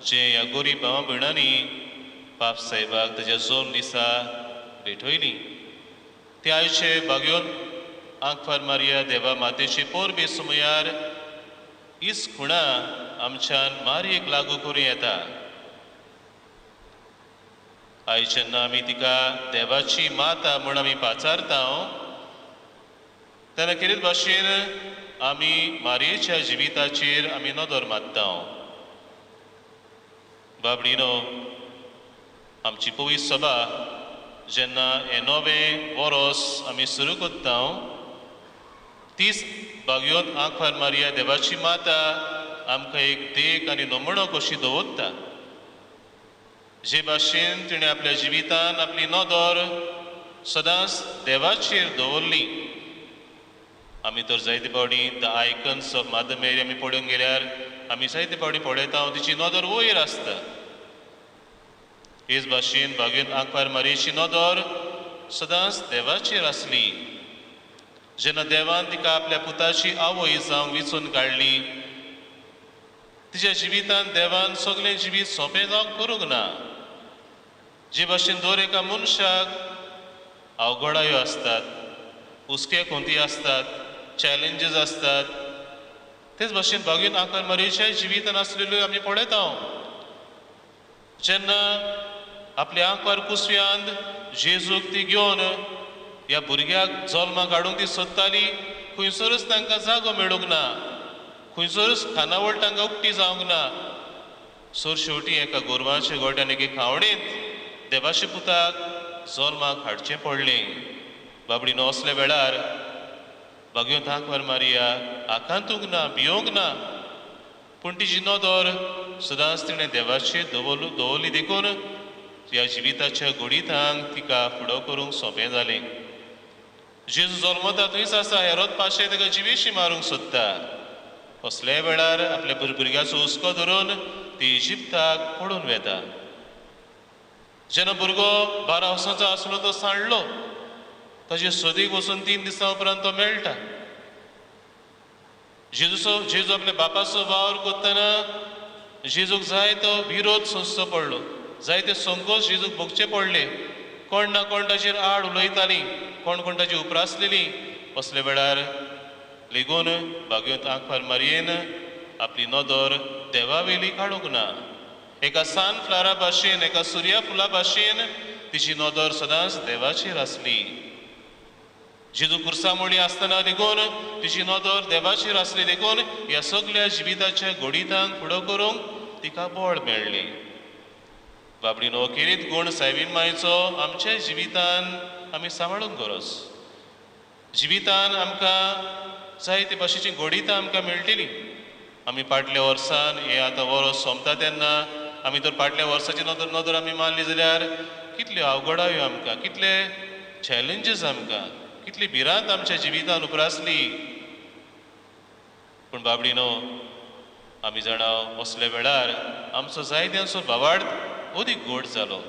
जें ह्या गरीब भाव भयणांनी पाप साहेबाक ताच्या जल्म दिसा भेटयली। ते आयचे बागयोन आंकवार मारिया देवा मातेचे पोरबे सुमयार हीच खुणा आमच्यान मारयेक लागू करूं येता। आयज जेन्ना आमी तिका देवाची माता म्हूण आमी पाचारता तेन्ना खेरीत भाशेन आमी मारयेच्या जिविताचेर आमी नदर मारता। बाबडीनो आमची पवित्र सभा जेन्ना हें नवें वरोस आमी सुरू करता तीच बागयोन आंकवार मारिया देवाची माता आमकां एक देख आनी नमुनो कशी दवरता। जे भाशेन तिणें आपल्या जिवितान आपली नदर सदांच देवाचेर दवरली। आमी तर जायते फावटी the icons of mother Mary आमी पळोवंक गेल्यार आमी जायते फावटी पळयता तिची नदर वयर आसता। हेच भाशेन बागेन आंकवार मारयेची नदर सदांच देवाचेर आसली। जेन्ना देवान तिका आपल्या पुताची आवय जावंक विचून काडली तिच्या जिवितान देवान सगळें जिवीत सोंपें जावंक करूंक ना। जे भाशेन दर एका मनशाक अवघडायो आसतात, हुस्के खोंती आसतात, चॅलेंजीस आसतात, तेच भाशेन बागेन आंकवार मारयेच्या जिवितान आसलेल्यो आमी पळयता। जेन्ना आपल्या आंकवार कुसव्यांत जेजूक ती घेवन ह्या भुरग्याक जल्माक हाडूंक ती सोदताली, खंयसरूच तांकां जागो मेळूंक ना, खंयसरूच खानावळ तांकां उक्ती जावंक ना। सर शेवटी एका गोरवांच्या गोट्यान एके खावणेंत देवाच्या पुताक जल्माक हाडचें पडलें। बाबडीनो असल्या वेळार बागयोन आंकवार मारिया आकांतूंक ना, भियोंक ना, पूण तिची नदर सदांच तिणें देवाचेर दवरली देखून ह्या जिविताच्या गोडितांक तिका फुडो करूंक सोंपें जालें। जेजू जल्मता थंयच आसा, हेरोद पाशे ताका जिवेशी मारूंक सोदता। असल्या वेळार आपल्या भुरग्याचो हुस्को धरून ती इजिप्ताक पळून वेता। जेन्ना भुरगो 12 वर्सांचो आसलो तो सांडलो, ताजे सोदीक वचून 3 दिसां उपरांत तो मेळटा। जेजू आपल्या बापाचो वावर करतना जेजूक जाय तो विरोध सोंसचो पडलो, जायते संकोच जेजूक भोगचे पडले। कोण ना कोण ताचेर आड उलयतालीं, कोण कोण ताची उप्रासलेली। असल्या वेळार लेगून बागयोन आंकवार मारयेन आपली नदर देवावेली काडूंक ना। एका सनफ्लावरा भाशेन, एका सुर्या फुला भाशेन तिची नदर सदांच देवाचेर आसली। जेजू कुर्सा मोडी आसतना देखून तिची नदर देवाचेर आसली देखून ह्या सगळ्या जिविताच्या गोडितांक फुडो करूंक तिका बळ मेळ्ळें। बाबडीनो खेरीत गूण सायबीन मायचो आमच्या जिवितान आमी सांबाळूंक गरज। जिवितान आमकां जायते भाशेची गोडितां आमकां मेळटली। आमी फाटल्या वर्सान हें आतां वरोस सोंपता तेन्ना आमी तर फाटल्या वर्साची नदर आमी मारली जाल्यार कितल्यो अवघडायो आमकां, कितले चॅलेंजीस आमकां, कितली भिरांत आमच्या जिवितान उप्रासली। पूण बाबडीनो आमी जाणा असल्या वेळार आमचो जायत्यांचो भावार्थ अदीक गोड जालो।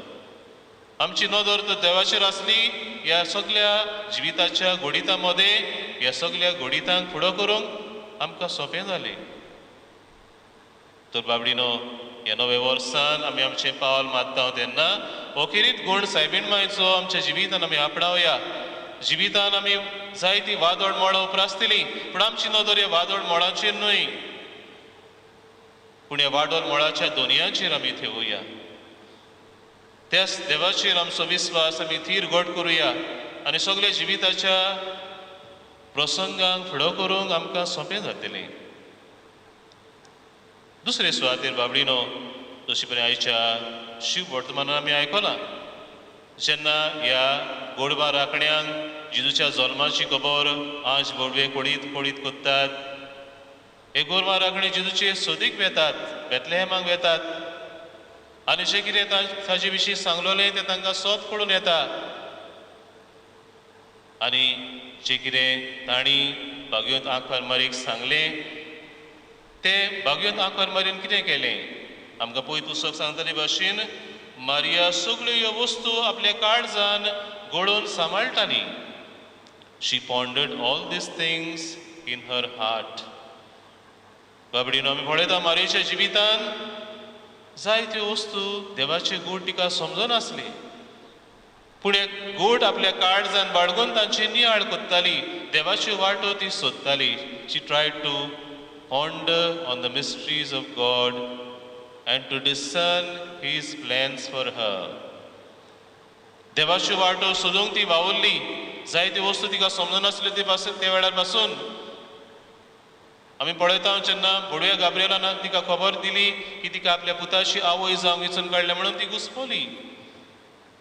आमची नदर तर देवाचेर आसली. ह्या सगल्या जिविताच्या घडितां मदें ह्या सगल्या घडितांक फुडो करूंक आमकां सोंपें जालें. तर बाबडीनो, ह्या नव्या वर्सान आमी आमचें पावल मारता तेन्ना अखेरीत गूण सायबीण मायचो आमच्या जिवितान आमी आपणावया. जिवितान आमी जायतीं वादळ मळां उप्रासतलीं, पूण आमची नदर ह्या वादळ मळाचेर न्हय, पूण ह्या वादळ मळाच्या दोनयांचेर आमी थेवया. त्याच देवाचेर आमचो विस्वास आमी थीर घट करुया आनी सगल्या जिविताच्या प्रसंगांक फुडो करूंक आमकां सोंपें जातलें. दुसरे सुवातेर बाबडीनो, जशी पळय आयच्या शिव वर्तमानान आमी आयकलां, जेन्ना ह्या गोडबा राखण्यांक जेजूच्या जल्माची खबर आज बोडवे कोडीत कोडीत कोत्तात, हे गोरवां राखणे जेजूचे सोदीक वेतात, बेतलेहेमाक वेतात आनी जें कितें ताजे विशीं सांगलोलें तें तांकां सोद पडून येता. आनी जें कितें तांणी बागयोत आंकवार मारीक सांगलें तें बागयोत आंकवार मारीन कितें केलें आमकां पळय पुस्तक सांगतले भाशेन मारिया सगळ्यो ह्यो वस्तू आपल्या काळजान गोळोवन सांबाळटाली. She pondered all these things in her heart. बाबडीनो, आमी पळयता मारियेच्या जिवितान जायत्यो वस्तू देवाचे गूट तिका समजनासले, पूण एक गूट आपल्या काळजान बाळगून तांची नियाळ कोत्ताली, देवाच्यो वाटो ती सोदताली. She tried to ponder on the mysteries of God and to discern his plans for her. देवाच्यो वाटो सोदूंक ती वावुरली. जायत्यो वस्तू तिका समजनासल्यो ते पासून ते वेळार पासून आमी पळयता जेन्ना बोडव्या गाब्रिएलान तिका खबर दिली की तिका आपल्या पुताची आवय जावंक विचून काडल्या म्हणून ती घुसपली.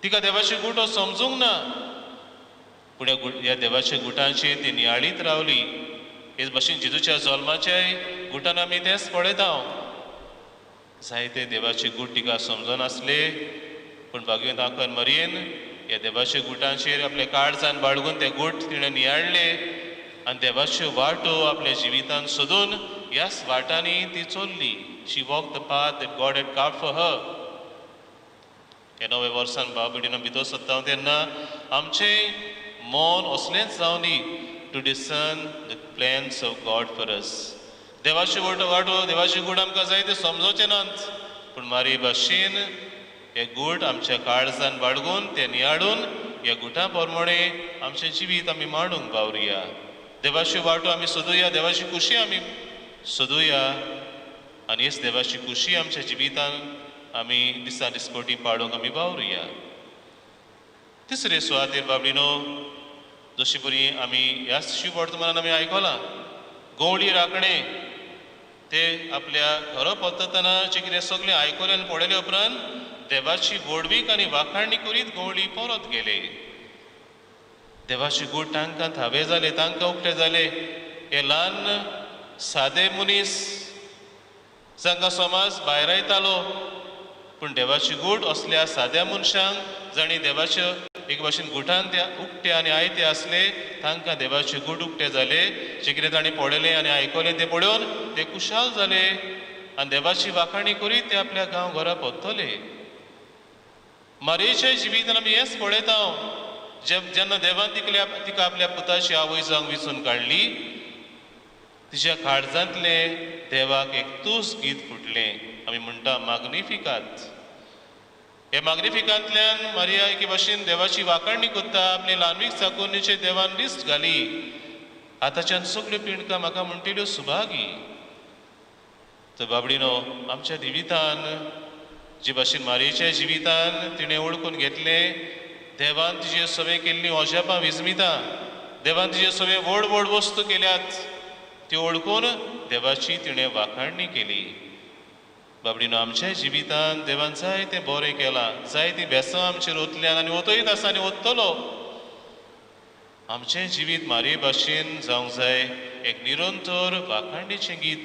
तिका देवाचे गुटो समजूंक ना, पूण ह्या देवाच्या गुटांचेर ती नियाळीत रावली. हेच भाशेन जेजूच्या जल्माच्याय गुटान आमी तेंच पळयता. जायते देवाचे गूट तिका समजनासले, पूण भागवंत आंकवार मरयेन ह्या देवाच्या गुटांचेर आपल्या काळजान बाळगून ते गूट तिणें नियाळ्ळे आनी देवाच्यो वाटो आपल्या जिवितान सोदून ह्याच वाटांनी ती चल्ली. She walked the path that God had carved for her. ह्या नव्या वर्सान भाव भयणीनो भितर सरता तेन्ना आमचें मन असलेंच जावनी to discern the plans of God for us. देवाच्यो वाटो देवाचे गूट आमकां जाय ते समजोचे नात, पूण मारी भाशेन हे गूट आमच्या काळजान बाळगून ते नियाळून ह्या गुटां प्रमाणे आमचें जिवीत आमी मांडूंक बावरुया. देवाच्यो वाटो आमी सोदुया, देवाची खुशी आमी सोदुया आनी हेच देवाची खुशी आमच्या जिवितान आमी दिसा दिसपटी पाडूंक आमी वावरुया. तिसरे सुवातेर बाबडीनो, जशी बरी आमी ह्याच शिव वर्तमानान आमी आयकलां, गवळी राखणे ते आपल्या घरा परततना जें कितें सगळें आयकलें आनी पळयले उपरांत देवाची व्हडवीक आनी वाखाणणी करीत गवळी परत गेले. देवाचे गूट तांकां थावे जाले, तांकां उकते जाले. हे ल्हान सादे मनीस जांकां समाज भायरायतालो, पूण देवाची गूट असल्या साद्या मनशांक जांणी देवाचे एक भाशेन गुटान ते उकते आनी आयते आसले तांकां देवाचे गूट उकते जाले. जे कितें तांणी पळयलें आनी आयकलें तें पळोवन ते खुशाल जाले आनी देवाची वाखाणी करीत ते आपल्या गांव घरा परतले. मारयेच्या जिवितान आमी हेंच पळयता, जेन्ना देवान तिका आपल्या पुताची आवय जावंक विचून काडली, तिच्या काळजांतलें देवाक एक तूस गीत फुटलें. आमी म्हणटा माग्निफिकात. हे माग्निफिकांतल्यान मारिया एके भाशेन देवाची वाखाणणी करता. आपले ल्हानवीक चाकोन्नीचे देवान लिस्ट घाली. आतांच्यान सगळ्यो पिंडकां म्हाका म्हणटल्यो सुभागी. तर बाबडीनो, आमच्या जिवितान जे भाशेन मारयेच्या जिवितान तिणें वळखून घेतलें देवान तिजे सगळें केल्लीं अजापां विजमितां, देवान तिजे सगळें व्हड व्हड वस्तू केल्यात त्यो वळखून देवाची तिणें वाखाणणी केली. बाबडीनो, आमच्या जिवितान देवान जायतें बरें केलां, जायतीं बेसां आमचेर ओतल्यान आनी ओतयत आसा आनी ओततलो. आमचें जिवीत मारये भाशेन जावंक जाय एक निरंतर वाखाणणीचें गीत.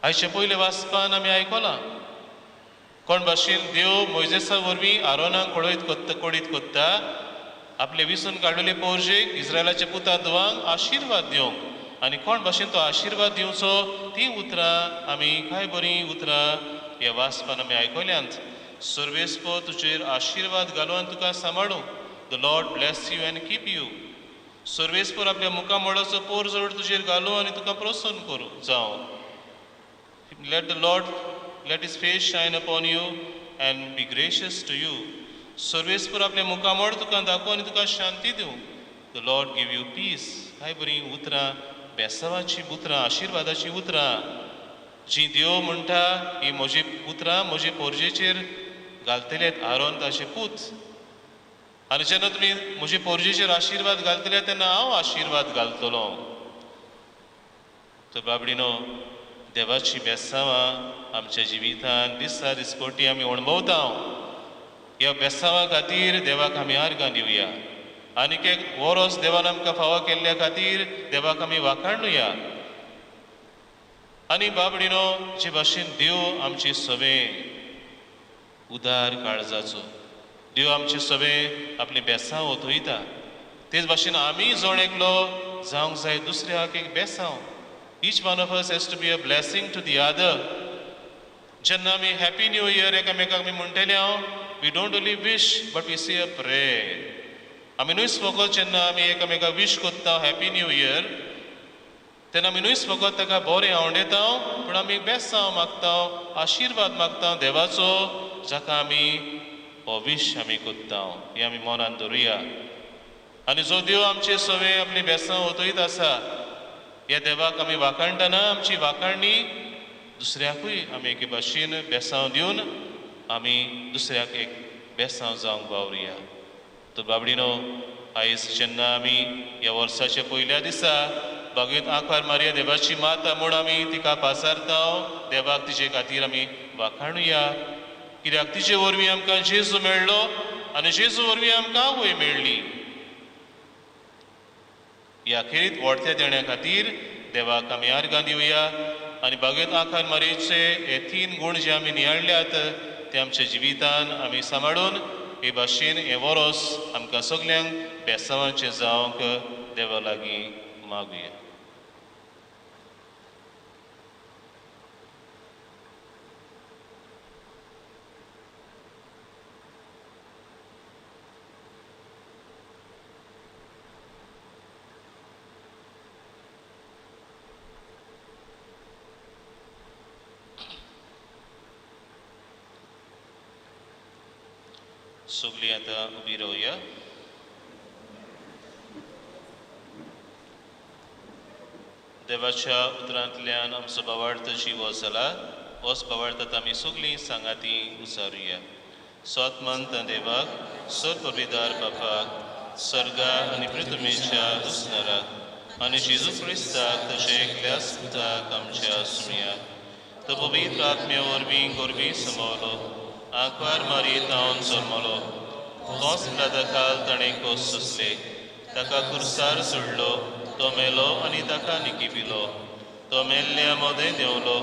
आयचे पयले वाचपान आमी आयकलां कोण भाशेन देव मोयजेसा वरवीं आरोनाक कळयत कोत्ता कोडीत कोत्ता आपले विसून काडलेले पोरजेक इस्रायलाच्या पुता धुवांक आशिर्वाद दिवंक आनी कोण भाशेन तो आशिर्वाद दिवचो ती उतरां आमी कांय बरीं उतरां ह्या वाचपान आमी आयकल्यांत. सर्वेस्पो तुजेर आशिर्वाद घालूं आनी तुका सांबाळूं. The Lord bless you and keep you. सर्वेस्पोर आपल्या मुखामळाचो पोर जोड तुजेर घालूं आनी तुका प्रसन्न करूं जावं. Let the Lord let his face shine upon you and be gracious to you. सर्वेस्पोर आपल्या मुखामळ तुका दाखोवं आनी तुका शांती दिवं. The Lord give you peace. काय बरीं उतरां, बेसावाचीं उतरां, आशिर्वादाचीं उतरां जी देव म्हणटा ही म्हजी उतरां म्हजे पोरजेचेर घालतले आरोन ताचे पूत. आनी जेन्ना तुमी म्हजे पोरजेचेर आशिर्वाद घालतले तेन्ना हांव आशिर्वाद घालतलो. तर बाबडीनो, देवाची बेसांवां आमच्या जिवितान दिसा दिसपटी आमी अणभवता. ह्या बेसांवां खातीर देवाक आमी आर्गां दिवया. आनीक एक वरोस देवान आमकां फावो केल्ल्या खातीर देवाक आमी वाखाणुया. आनी बाबडीनो, जे भाशेन देव आमची सवे उदार काळजाचो, देव आमचे सवे आपली बेसांव ओतयता, तेच भाशेन आमी जण एकलो जावंक जाय दुसऱ्याक एक बेसांव. Each one of us has to be a blessing to the other. जेन्ना आमी हॅपी न्यू इयर एकामेकाक आमी म्हणटले हांव, we don't only wish but we say a prayer. आमी न्हूच फकत जेन्ना आमी एकामेकाक विश करता हॅपी न्यू इयर तेन्ना आमी न्हूच फकत ताका बरें आवडयता, पूण आमी बेसांव मागता, आशिर्वाद मागता देवाचो, जाका आमी हो विश आमी करता. हें आमी मनान धरुया. आनी जो देव आमचे सवे आपली बेसांव ओतयत आसा, ह्या देवाक आमी वाखाणटना आमची वाखाणणी दुसऱ्याकूय आमी एके भाशेन बेसांव दिवन आमी दुसऱ्याक एक बेसांव जावंक वावरुया. तर बाबडीनो, आयज जेन्ना आमी ह्या वर्साच्या पयल्या दिसा बागेंत आंखार मारया देवाची माता म्हूण आमी तिका पासारता, देवाक तिचे खातीर आमी वाखाणुया. कित्याक तिचे वरवीं आमकां जेजू मेळ्ळो आनी जेजू वरवीं आमकां आवय मेळ्ळी. ह्या खेरीत वडत्या देण्या खातीर देवाक आमी आर्गां दिवया. आनी बागेंत आंखार मारयेचे हे तीन गूण जे आमी नियाळ्ळ्यात ते आमच्या जिवितान आमी सांबाळून हे भाशेन हें वरोस आमकां सगल्यांक बेसांवाचें जावंक देवा लागीं मागुया. सगळीं आतां उबी रावया. देवाच्या उतरांतल्यान आमचो भावार्थ जिवो जाला, होच भावार्थ आतां आमी सगळीं सांगाती उचारुया. सोत मानता देवाक, सर पविदार बापाक, सर्गा आनी पृथ्वीच्या दुसनाराक आनी जेजू क्रिस्ताक तशें एकल्याच पुताक आमच्या सुमयाक, तो पवित्र आत्म्या वरवीं गोरवी समवलो, आंकवार मारयेत हांव जल्मलो, तोच काल ताणें कोस सोंसले, ताका कुर्सार सोडलो, तो मेलो आनी ताका निकिपिलो, तो मेल्ल्या मदें देंवलो,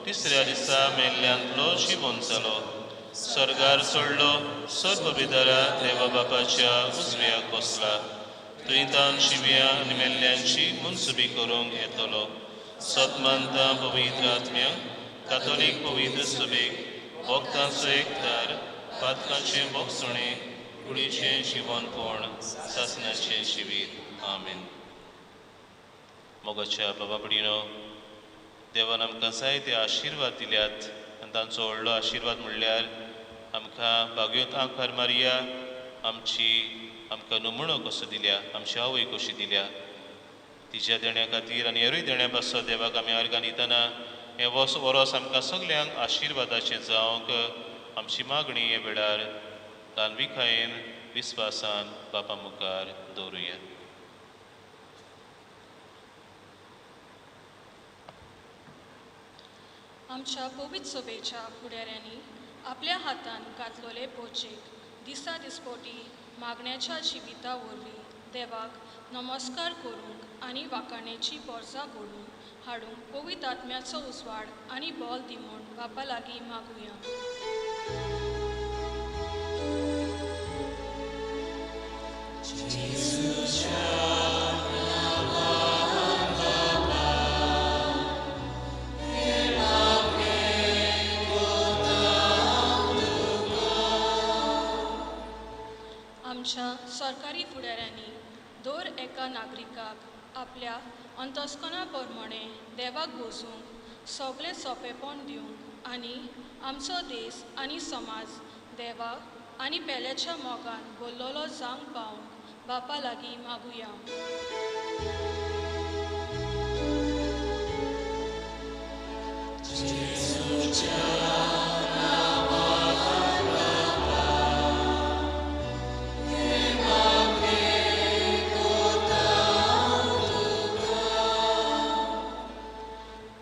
तिसऱ्या दिसा मेल्ल्यांतलो जिवन जालो, सर्गार सोडलो, सर्वविदरा देवा बापाच्या उजव्याक बसला, थंय तान शिव्या आनी मेल्ल्यांची मनसुबी करूंक येतलो. सत मानता पवित्र आत्म्या, कातोलीक पवित्र सभेक, भक्तांचो एकदार, पातकांचें भोगसणें, कुडीचें जिवनपण, सासणाचें शिबीर. आमेन. मोगाच्या बाबा भयणीनो, देवान आमकां जायते आशिर्वाद दिल्यात आनी तांचो व्हडलो आशिर्वाद म्हणल्यार आमकां बागेंत आंखार मारया आमची आमकां नमुणो कसो दिल्या, आमची आवय कशी दिल्या. तिच्या देण्या खातीर आनी हेरूय देण्या पासत देवाक आमी आर्गां दितना हें वरोस आमकां सगल्यांक आशिर्वादाचें जावंक आमची मागणी हे वेळार तानविकायेन विस्वासान बापा मुखार दवरुया. आमच्या पवित्र सभेच्या फुडाऱ्यांनी आपल्या हातान घातलेले पोचेक दिसा दिसपोटी मागण्याच्या जिविता वरवीं देवाक नमस्कार करूंक आनी वाखाणेची पोरसां घडून हाडूंक पवित्र आत्म्याचो उजवाड आनी बल दी म्हूण बापा लागीं मागुया. एका नागरिकाक आपल्या अंतस्कना प्रमाणे देवाक बसूंक सगळें सोंपेपण दिवंक आनी आमचो देश आनी समाज देवाक आनी पेल्याच्या मोगान भरलेलो जावंक पावूंक बापा लागीं मागुया.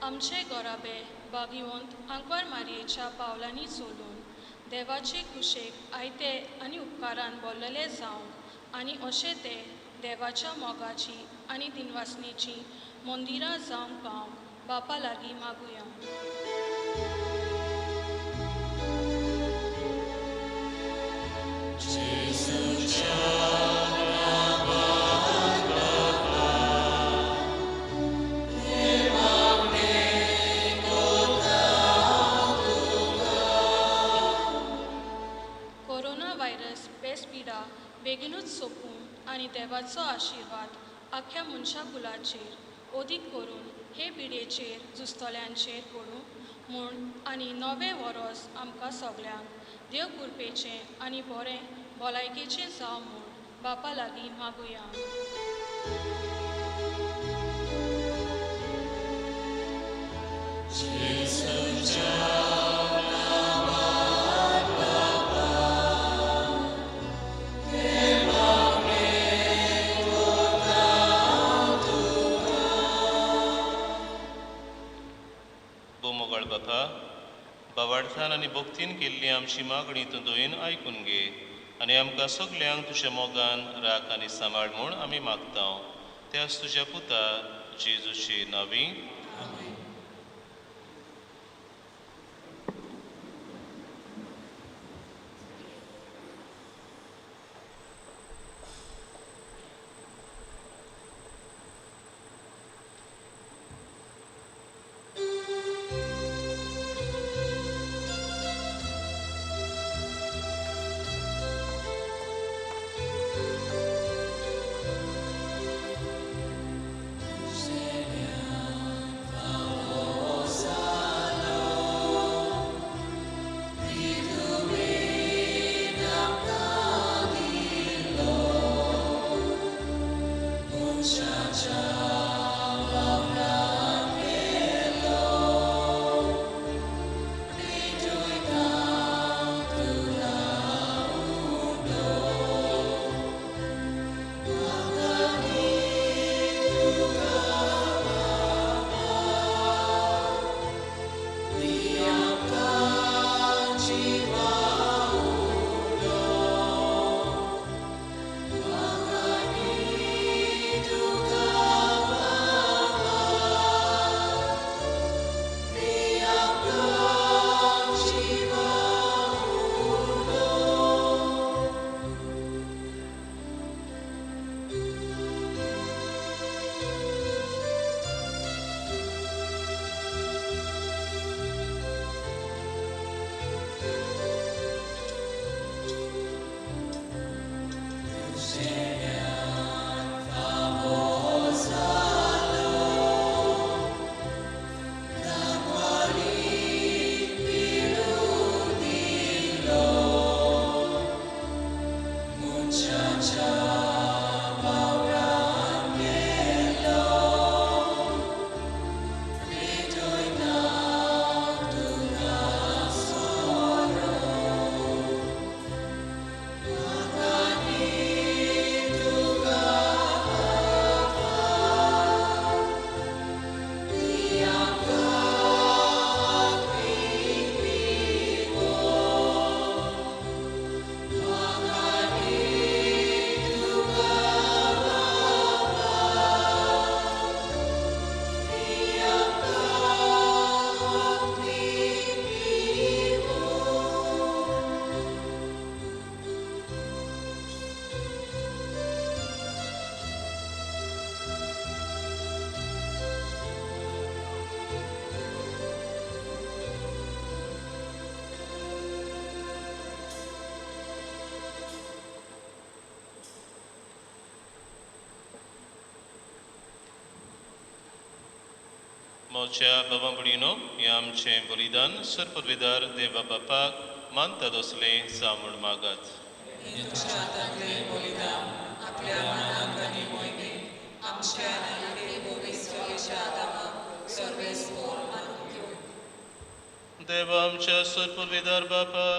आमचे गोराबे बागिवंत आंकवार मारयेच्या पावलांनी चलून देवाचे कुशेक आयते आनी उपकारान बोल्लले जावंक आनी अशें ते देवाच्या मोगाची आनी दिनवासनेची मंदिरां जावंक पावंक बापा लागीं मागुया. कोरोना व्हायरस पेस पिडा बेगीनूच सोंपूं आनी देवाचो आशिर्वाद आख्ख्या मनशा कुलाचेर अदीक करून हे पिडेचेर झुजतल्यांचेर पडूं म्हूण आनी नवें वरोस आमकां सगल्यांक देव कृपेचें आनी बरें भलायकेचें जावं म्हूण बापा लागीं मागुया. बावार्थान आनी भक्तीन केल्ली आमची मागणी तूं दोयेन आयकून घे आनी आमकां सगल्यांक तुज्या मोगान राख आनी सांबाळ म्हूण आमी मागता. त्याच तुज्या पुता जेजूचे नांवी. Duca. म्हज्या बाबा भयणीनो, हें आमचें बलिदान सरपदवेदार देवा बापाक मानता तसलें जावं म्हूण मागात. देवा आमच्या सरपदवेदार बापा,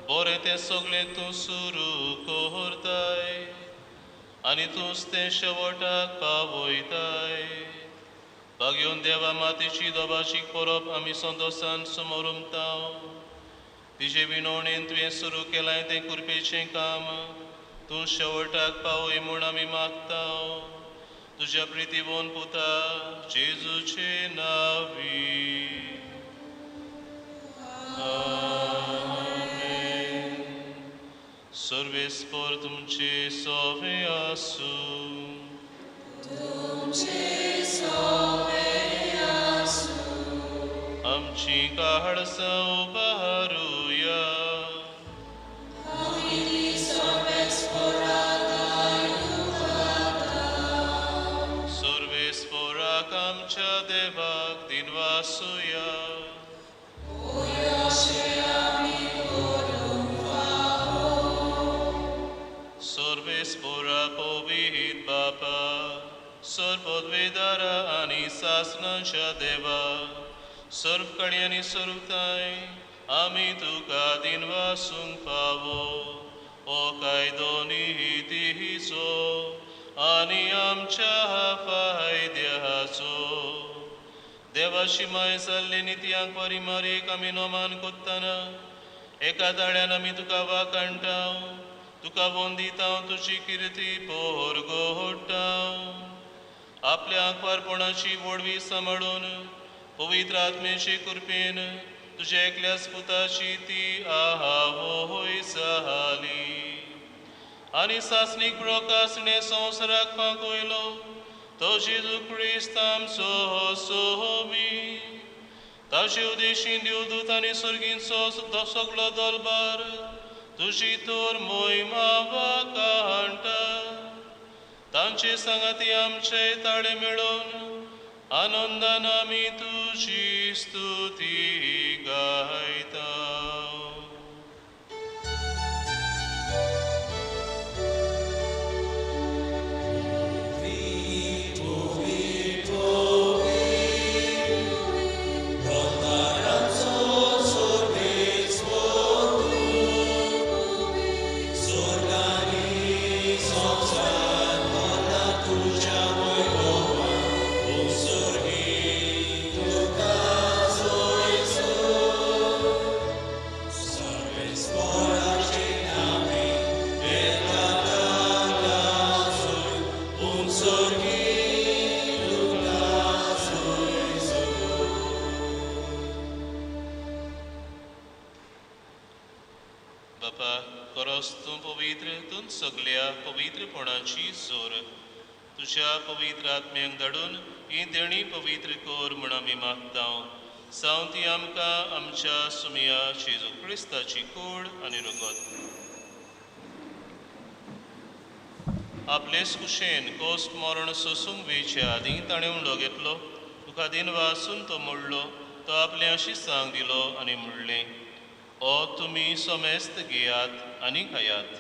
बरें तें सगळें तूं सुरू करताय आनी तूंच तें शेवटाक पावयताय. भाग्योन देवा मातेची दोबाची परब आमी संतोसान समोर उमताव. तिजे विनवणेन तुवें सुरू केलां तें कुरपेचें काम तूं शेवटाक पावय म्हूण आमी मागताव. तुज्या प्रितीवन पुता जेजूचे नांवी आमेन. सर्वेस्पर तुमचे सोवे आसूं. तुमचे सोवे आसूं. आमची काळसां उपहारुया. सर्वेस्पराक आमच्या देवाक दिनवासुया. सर्वेस्परा पवित्र बापा, सर्वद्वेदारा आनी सासनाच्या देवा, सर्व कडी आनी सर्वताय आमी तुका दिनवासूंक फावो. हो कायदो नितीचो आनी आमच्या फायद्याचो. देवाशी माय जाल्ले नितयांक परिमारेक आमी नोमान कोत्ताना एका ताळ्यान आमी तुका वाकाणटाव, तुका वंदिताव, तुजी किर्ती पोरगोटाव. आपल्या आंकवारपणाची व्हडवी सांबाळून पवित्र आत्म्याचे कृपेन तुज्या एकल्याच पुताची ती आवय जाली आनी सासणीक प्रकासणे संवसाराक पावयलो तो जेजू क्रिस्त आमचो सोबी. ताचे उदेशीन देवदूत आनी सर्गींचो सगलो दलबार तुजी तर मोहिमा वाखाणटा. तांचे सांगाती आमचे ताळे मेळोवन आनंदान आमी तुजी स्तुती गायता. सगल्या पवित्रपणाची जोर तुज्या पवित्र आत्म्यांक धाडून ही देणी पवित्र कर म्हूण आमी मागता. जावं ती आमकां आमच्या सुमया जेजू क्रिस्ताची कूड आनी रगत. आपलेच कुशेन कोस्ट मरण सोसूंक वेचे आदीं ताणें उंडो घेतलो, तुका दिनवासून तो मोडलो, तो आपले अशी सांग दिलो आनी म्हणलें, ओ तुमी समेस्त घेयात आनी खायात,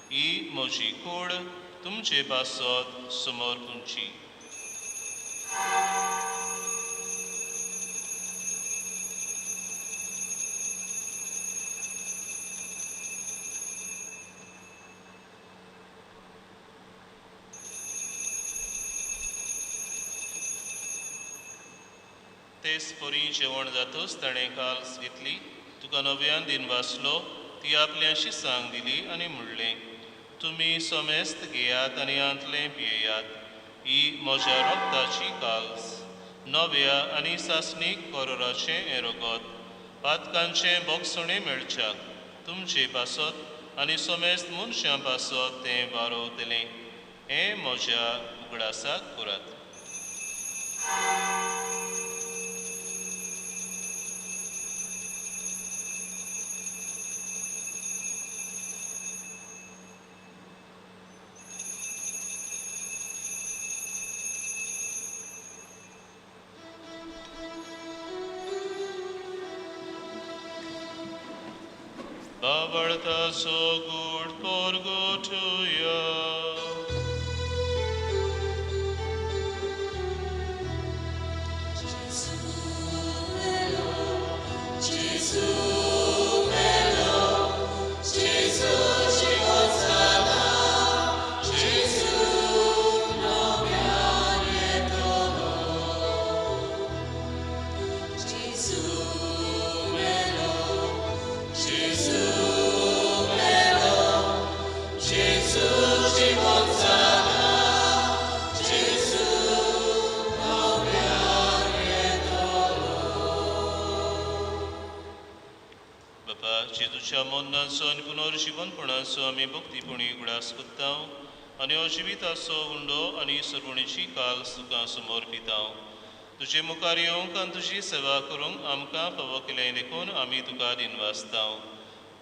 ही म्हजी कूड तुमचे पासत समोर तुमची. तेच परी जेवण जातच ताणें काल्स घेतली, तुका नव्यान दिन वाचलो, ती आपल्याशी सांग दिली आनी म्हणलें, तुमी समेस्त घेयात आनी आंतलें पियेयात, ही म्हज्या रक्ताची काल्स, नव्या आनी सासणीक करोराचें हें रगत, पातकांचें बोगसणें मेळच्याक तुमचे पासत आनी समेस्त मनशां पासत तें वारोवतलें. हें म्हज्या उगडासाक करात. बाबळताचो गूट परगटुया. जेजूच्या मरणाचो आनी पुनर्जिवनपणाचो आमी भक्तीपणी उगडास करता आनी हो जिविताचो उंडो आनी सर्वणीची काल तुका समर्पिता. तुजे मुखार येवंक आनी तुजी सेवा करूंक आमकां फावो केलें देखून आमी तुका दिनवासता.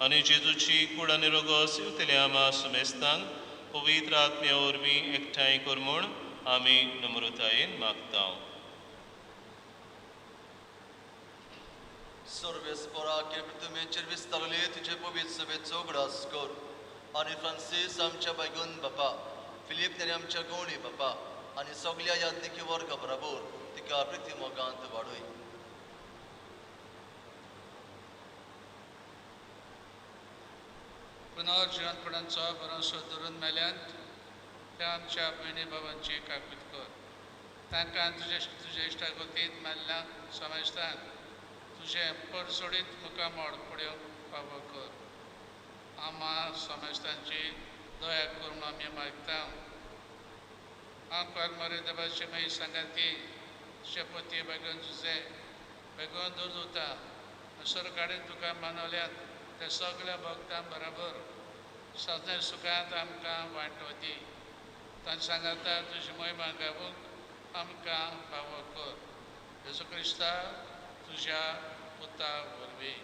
आनी जेजूची कूड आनी रोगोस येवतल्या आमा सुमेस्तांक पवित्र आत्म्या वरवीं एकठांय कर म्हूण आमी नम्रतायेन मागता. सर्वेस्परा तुमेचेर विस्तारले तुजे पवित्र सभेचो उगडास कर आनी फ्रांसीस आमच्या बैगून बापा, फिलीप नेरी आमच्या गवणी बापा आनी सगल्या याज्ञिकी वर्गा बराबर तिका प्रिती मोगांत वाडय. पुनर्जिवनपणाचो भरोसो धरून मेल्यांत त्या आमच्या भयणी बाबांची काकूत कर. तांकां तुजे तुजे इश्टागतींत मेल्ल्या समजतांक तुजें परसोडीत मुखामळ पळोवंक फावो कर. आमा समजतांची दया करून आमी मागता. हांव मरे देवाचे मागीर सांगाती शपती बेगून तुजें बेगून दूर उरता सरकारीन तुका मानवल्यात त्या सगळ्या भक्तां बराबर सदां सुखांत आमकां वांटो दी. तांचे सांगाता तुजी मोहिमा गावूंक आमकां फावो कर. जेजू क्रिस्ता तुज्या पुता वरवीं.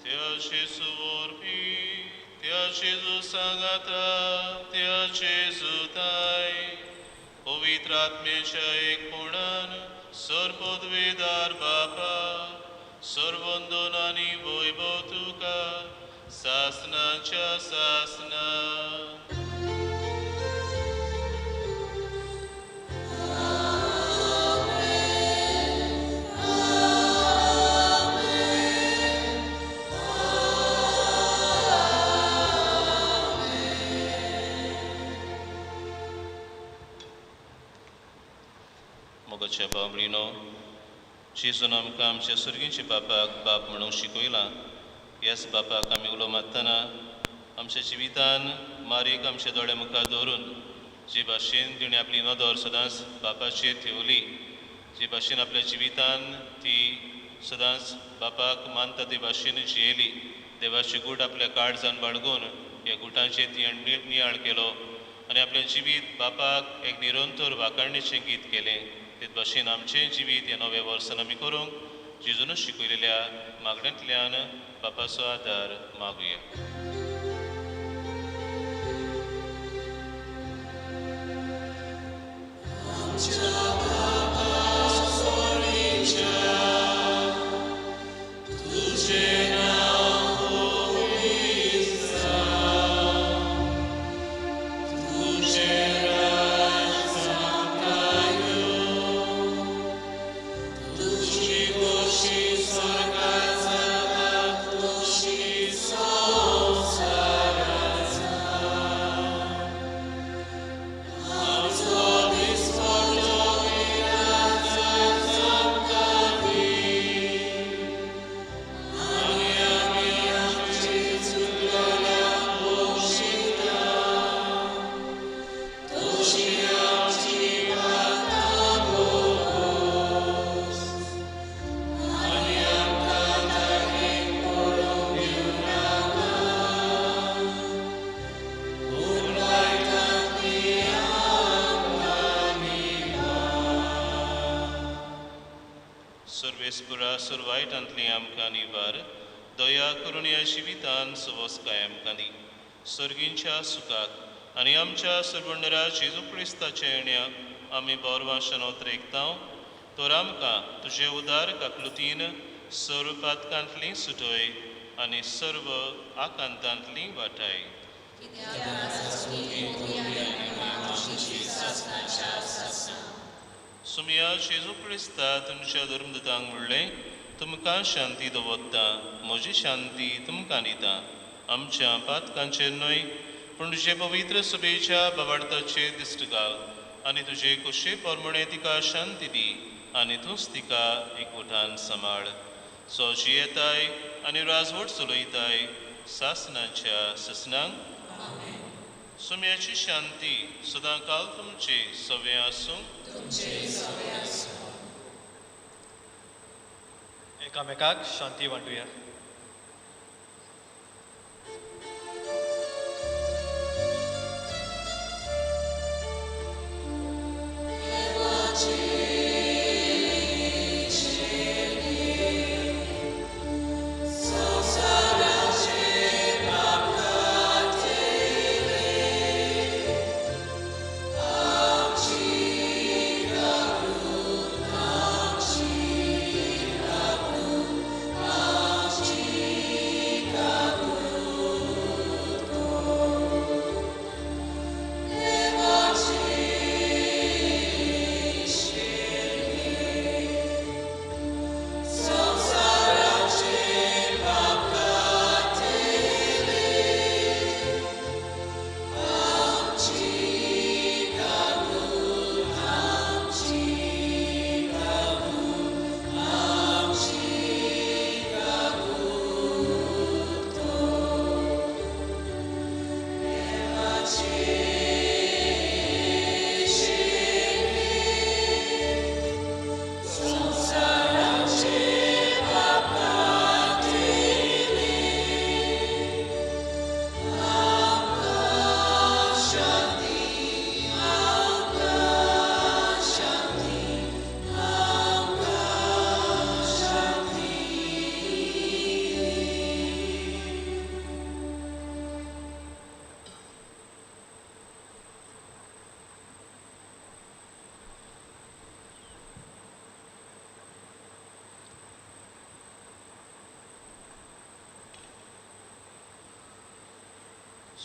त्या जेजू वरवीं, त्या जेजू सांगाता, त्या जेजूताय पवित्र आत्म्याच्या एकपणान सर्वपदवेदार बापा, सर्वंदन आनी वैभव तुका सासनाच्या सासना. मोगाच्या बाबडीनो, जेजून आमकां आमच्या सर्गींच्या बापाक बाप म्हणूंक शिकयलां. ह्याच बापाक आमी उलो मारतना आमच्या जिवितान मारीक आमच्या दोळ्या मुखार दवरून जे भाशेन तिणें आपली नदर सदांच बापाचेर ठेवली, जे भाशेन आपल्या जिवितान ती सदांच बापाक मानता ते भाशेन जियेली, देवाचे गूट आपल्या काळजान बाळगून ह्या गुटांचेर तिणें नियाळ केलो आनी आपलें जिवीत बापाक एक निरंतर वाखाणणेचें गीत केलें. ते भाशेन आमचें जिवीत ह्या नव्या वर्सान आमी करूंक जेजूनच शिकयलेल्या मागण्यांतल्यान बापाचो आदार मागुया. सर्वेस्पुरा सुरवायटांतली आमकां निवार दया करून ह्या जिवितान सवसकाय आमकां दी. सर्गींच्या सुखाक आनी आमच्या सर्वंडरा जेजू क्रिस्ताच्या येण्या आमी बोरवाशन ओतरेकतांव तर आमकां तुजे उदार काकलुतीन सर्व पातकांतली सुटय आनी सर्व आकांतांतली वाटाय. सुमिया जेजू क्रिस्ता तुमच्या धर्मदूतांक म्हणलें, तुमकां शांती दवरता, म्हजी शांती तुमकां दिता. आमच्या पातकांचेर न्हय पूण तुजे पवित्र सभेच्या बाबार्थाचेर दिश्ट घाल आनी तुजे कुशे प्रमाणे तिका शांती दी आनी तूंच तिका एकवटान सांबाळ. सो जियेताय आनी राजवट चलयताय सासनाच्या ससनांक. सुम्याची शांती सदां काल तुमचे सवे आसूं. एकामेकाक शांती वांटुया.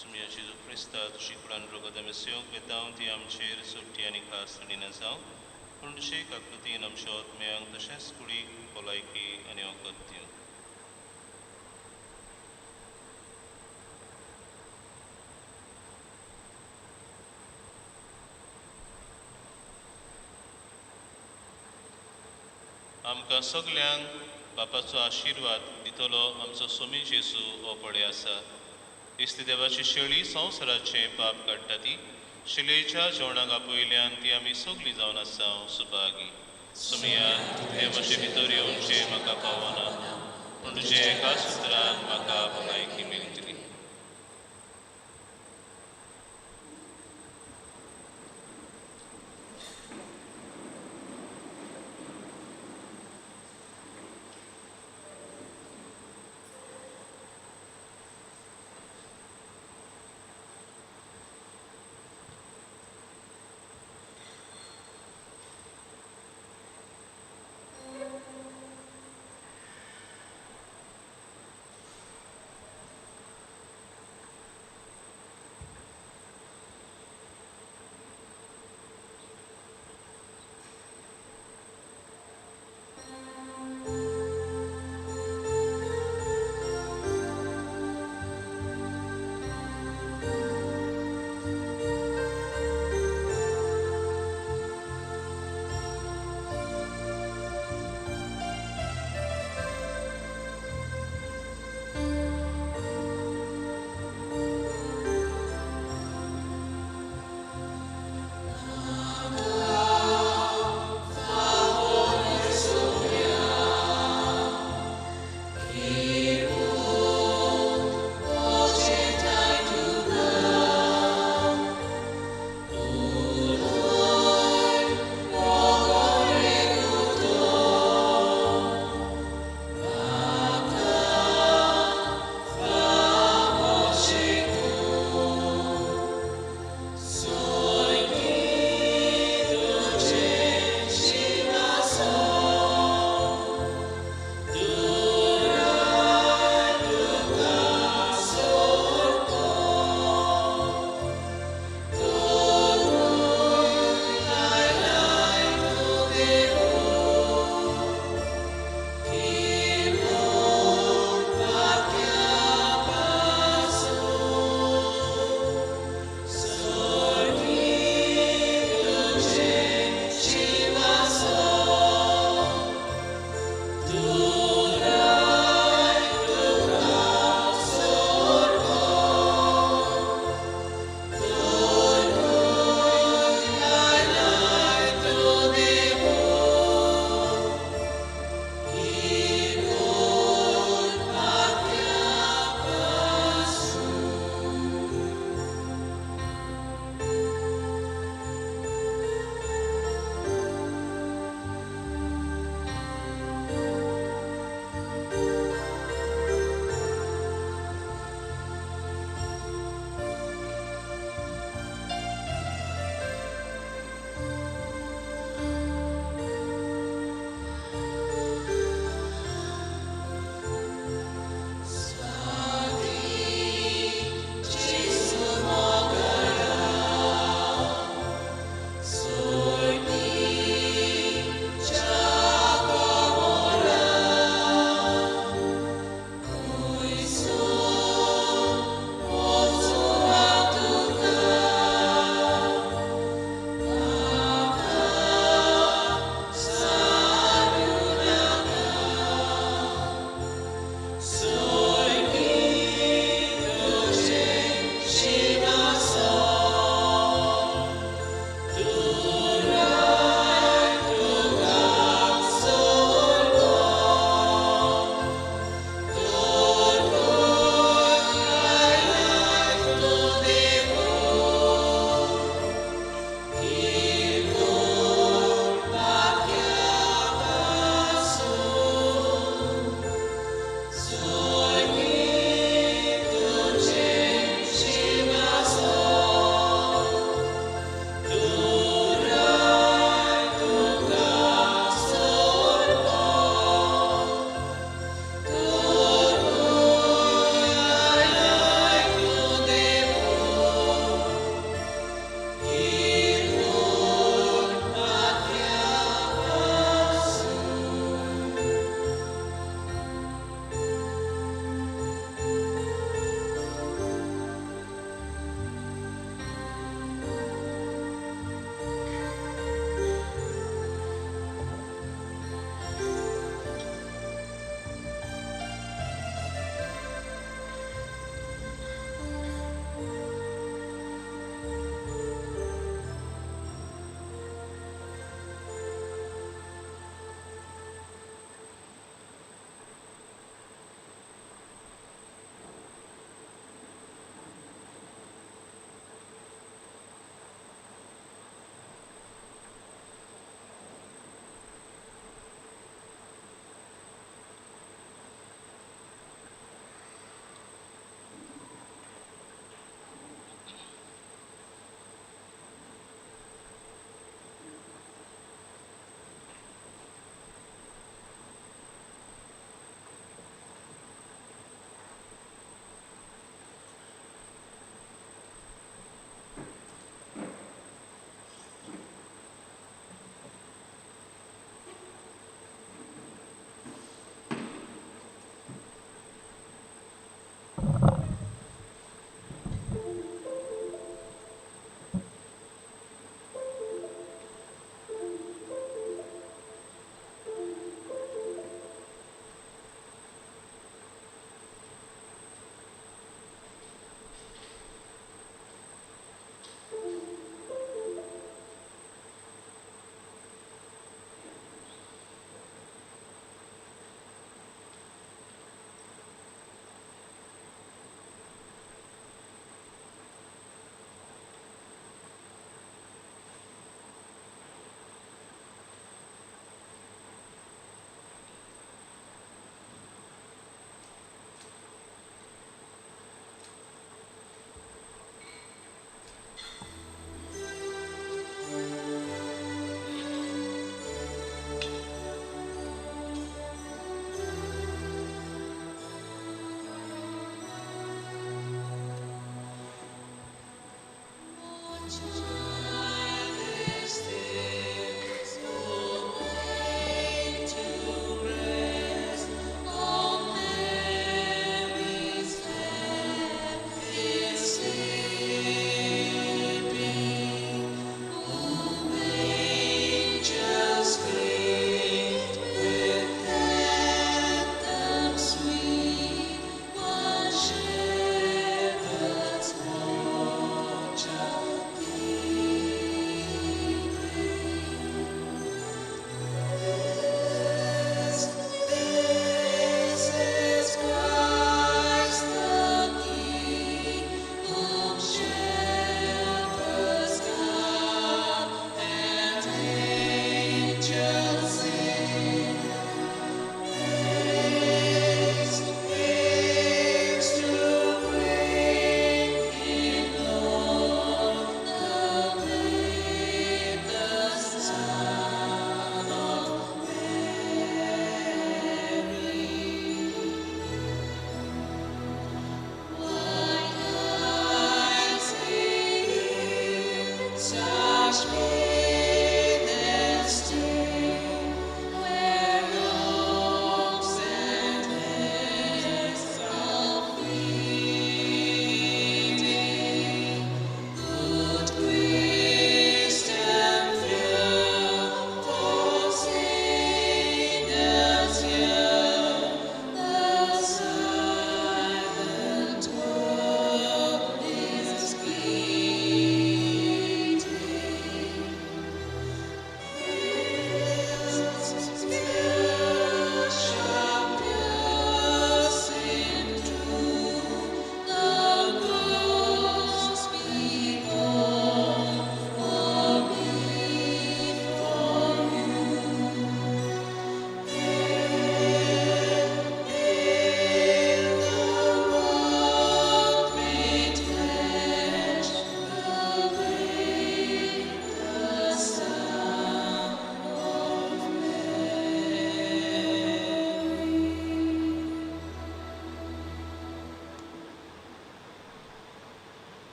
सुमिया जेजू क्रिस्ता तुजी कुडान रोगदमेस्योक वेतांव ती आमचेर सुट्टी आनी खास दिना जावं पूण तुजे काकृतीन आमच्या आत्म्यांक तशेंच कुडीक भलायकी आनी वखद दिवं. आमकां सगल्यांक बापाचो आशिर्वाद दितलो आमचो सोमी जेजू हो पळय आसा. इस्ती देवाची शेळी संवसाराचें पाप काडटा ती शिलेच्या जेवणाक आपयल्यान ती आमी सगळीं जावन आसा सुभागी. सुमिया तुवें म्हजे भितर येवचें म्हाका पावना पूण तुजे एका सुत्रान म्हाका भलायकी मेळटली.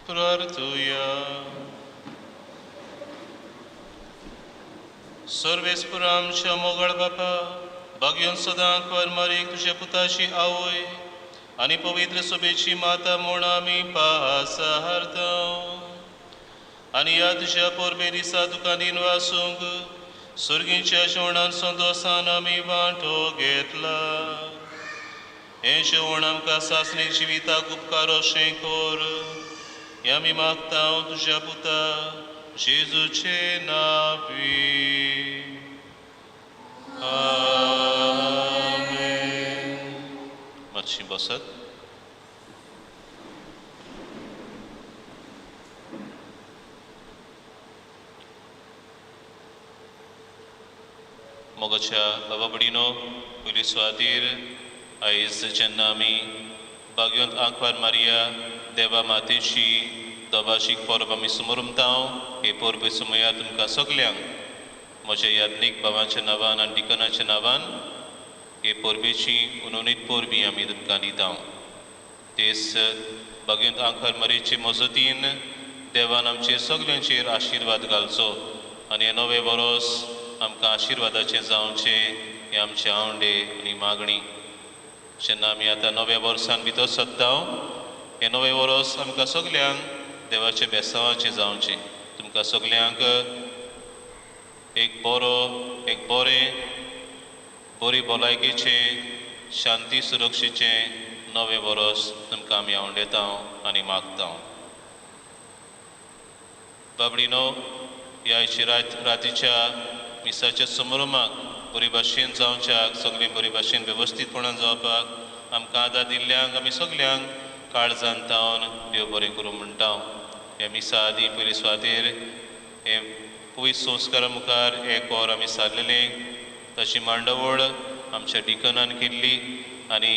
प्रार्थुया. सर्वेस्पुरा आमच्या मोगाळ बापा, भाग्योन सदांक वरमारीक तुज्या पुताची आवय आनी पवित्र सभेची माता म्हूण आमी पासारता आनी ह्या तुज्या परबे दिसा तुका दिनवासूंक सुर्गींच्या जेवणान संतोसान आमी वांटो घेतला. हें जेवण आमकां सासणी जिविताक उपकार अशें कर, हें आमी मागता तुज्या पुता जेजूचे नांवी. आमेन. मातशी बसत. मोगाच्या बाबा भयणीनो, पयली सुवातीर आयज जेन्ना आमी बागयोंत आंकवार मारिया देवा मातेची दोबाशीक परब आमी समोरमता, हे परबे समया तुमकां सगल्यांक म्हज्या याज्ञीक भावाच्या नांवान आनी डिकनाच्या नांवान हे परबेची उनोनीत परबी आमी तुमकां दिता. तेच बागेंत आंकवार मारयेचे मजतीन देवान आमचेर सगल्यांचेर आशिर्वाद घालचो आनी हें नवें वरोस आमकां आशिर्वादाचें जावचें हें आमचें आवंडे आनी मागणी. जेन्ना आमी आतां नव्या वर्सान भितर सरता, हें नवें वरोस आमकां सगल्यांक देवाच्या बेसांवाचें जावचें. तुमकां सगल्यांक एक बरो, एक बरें, बरी भलायकेचें, शांती सुरक्षेचें नवें वरोस तुमकां आमी आवंडेता आनी मागता. बाबडीनो, ह्या आयच्या रातीच्या मिसाच्या समारंभाक बरी भाशेन जावच्याक, सगळीं बरी भाशेन वेवस्थीतपणान जावपाक आमकां आदार दिल्ल्यांक आमी सगल्यांक काळजान तावन देव बरें करूं म्हणटा. ह्या मिसा आदीं पयली सुवातेर हे पवित्र संस्कारा मुखार एक वर आमी सारलेलें, ताची मांडावळ आमच्या डिकनान केल्ली आनी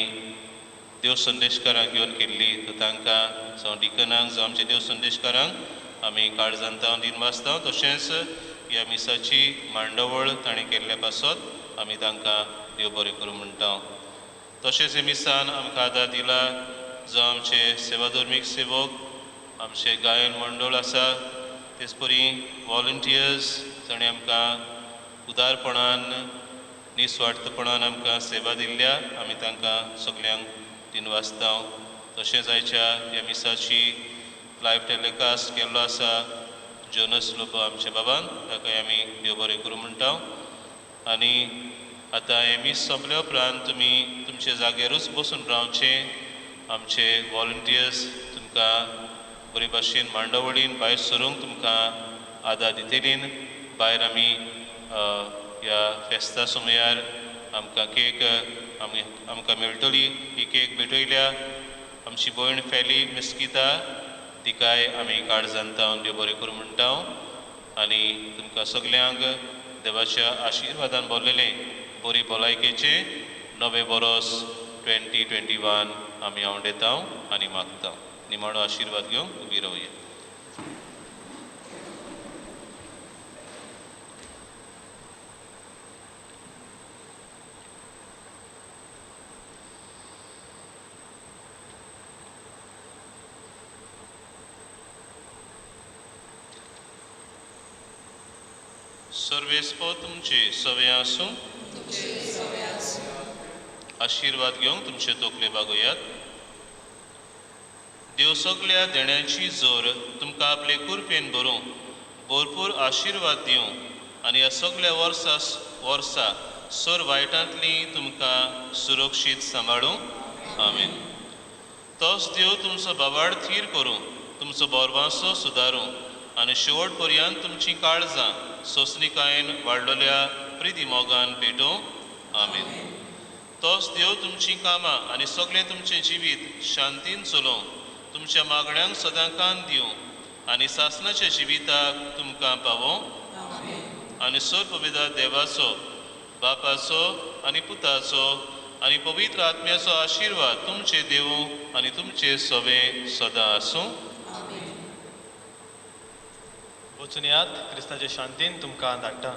देव संदेशकारांक घेवन केल्ली. तर तांकां जावं डिकनांक जावं आमच्या देव संदेशकारांक आमी काळजान तावन दिनवासता. तशेंच ह्या मिसाची मांडावळ ताणें केल्ल्या पासत आमी तांकां देव बरें करूं म्हणटा. तशेंच हे मिसान आमकां आदार दिला जावं आमचे सेवाधर्मीक सेवक, आमचे गायन मंडळ आसा, तेच परी वॉलंटियर्स जाणें आमकां उदारपणान निस्वार्थपणान आमकां सेवा दिल्ल्या, आमी तांकां सगल्यांक दिनवासता. तशेंच आयच्या ह्या मिसाची लायव टेलिकास्ट केल्लो आसा जोनस लोबो आमच्या बाबान, ताकाय आमी देव बरें करूं म्हणटा. आनी आतां हें मीस सोंपल्या उपरांत तुमी तुमच्या जाग्यारूच बसून रावचें. आमचे वॉलंटियर्स तुमकां बरे भाशेन मांडावळीन भायर सरूंक तुमकां आदार दितलीं. भायर आमी ह्या फेस्ता समयार आमकां केक आमी आमकां मेळटली. ही केक भेटयल्या आमची भयण फेली मिस्किता, तिकाय आमी काळजान तावन देव बरें करूं म्हणटा. आनी तुमकां सगल्यांक देवाच्या आशिर्वादान भरलेलें बरी भलायकेचें नवें वरोस 2021 आमी आवंडेता आनी मागता. निमाणो आशिर्वाद घेवन उबी रावया. सर्वेस्पो तुमचे सवे आसूं. आशिर्वाद घेवंक तुमचे तोकले बागोयात. देव सगल्या देण्याची जोर तुमकां आपले कुरपेन भरूं, भरपूर आशिर्वाद दिवं आनी ह्या सगल्या वर्सा वर्सा सर वायटांतली तुमकां सुरक्षीत सांबाळूं. आमेन. तोच देव तुमचो बाबाड थीर करूं, तुमचो बोरवांसो सुदारूं आनी शेवट पर्यंत तुमचीं काळजां सोंसणिकायेन वाडलेल्या प्रिती मोगान पेटोवं. आमेन. तोच देव तुमचीं कामां आनी सगळें तुमचें जिवीत शांतीन चलोवं, तुमच्या मागण्यांक सदां कान दिवं आनी सासणाच्या जिविताक तुमकां पावोवं. आनी सर पवित्र देवाचो, बापाचो आनी पुताचो आनी पवित्र आत्म्याचो आशिर्वाद तुमचे देवूं आनी तुमचे सवे सदां आसूं. वचून यात, क्रिस्ताचे शांतीन तुमकां धाडटा.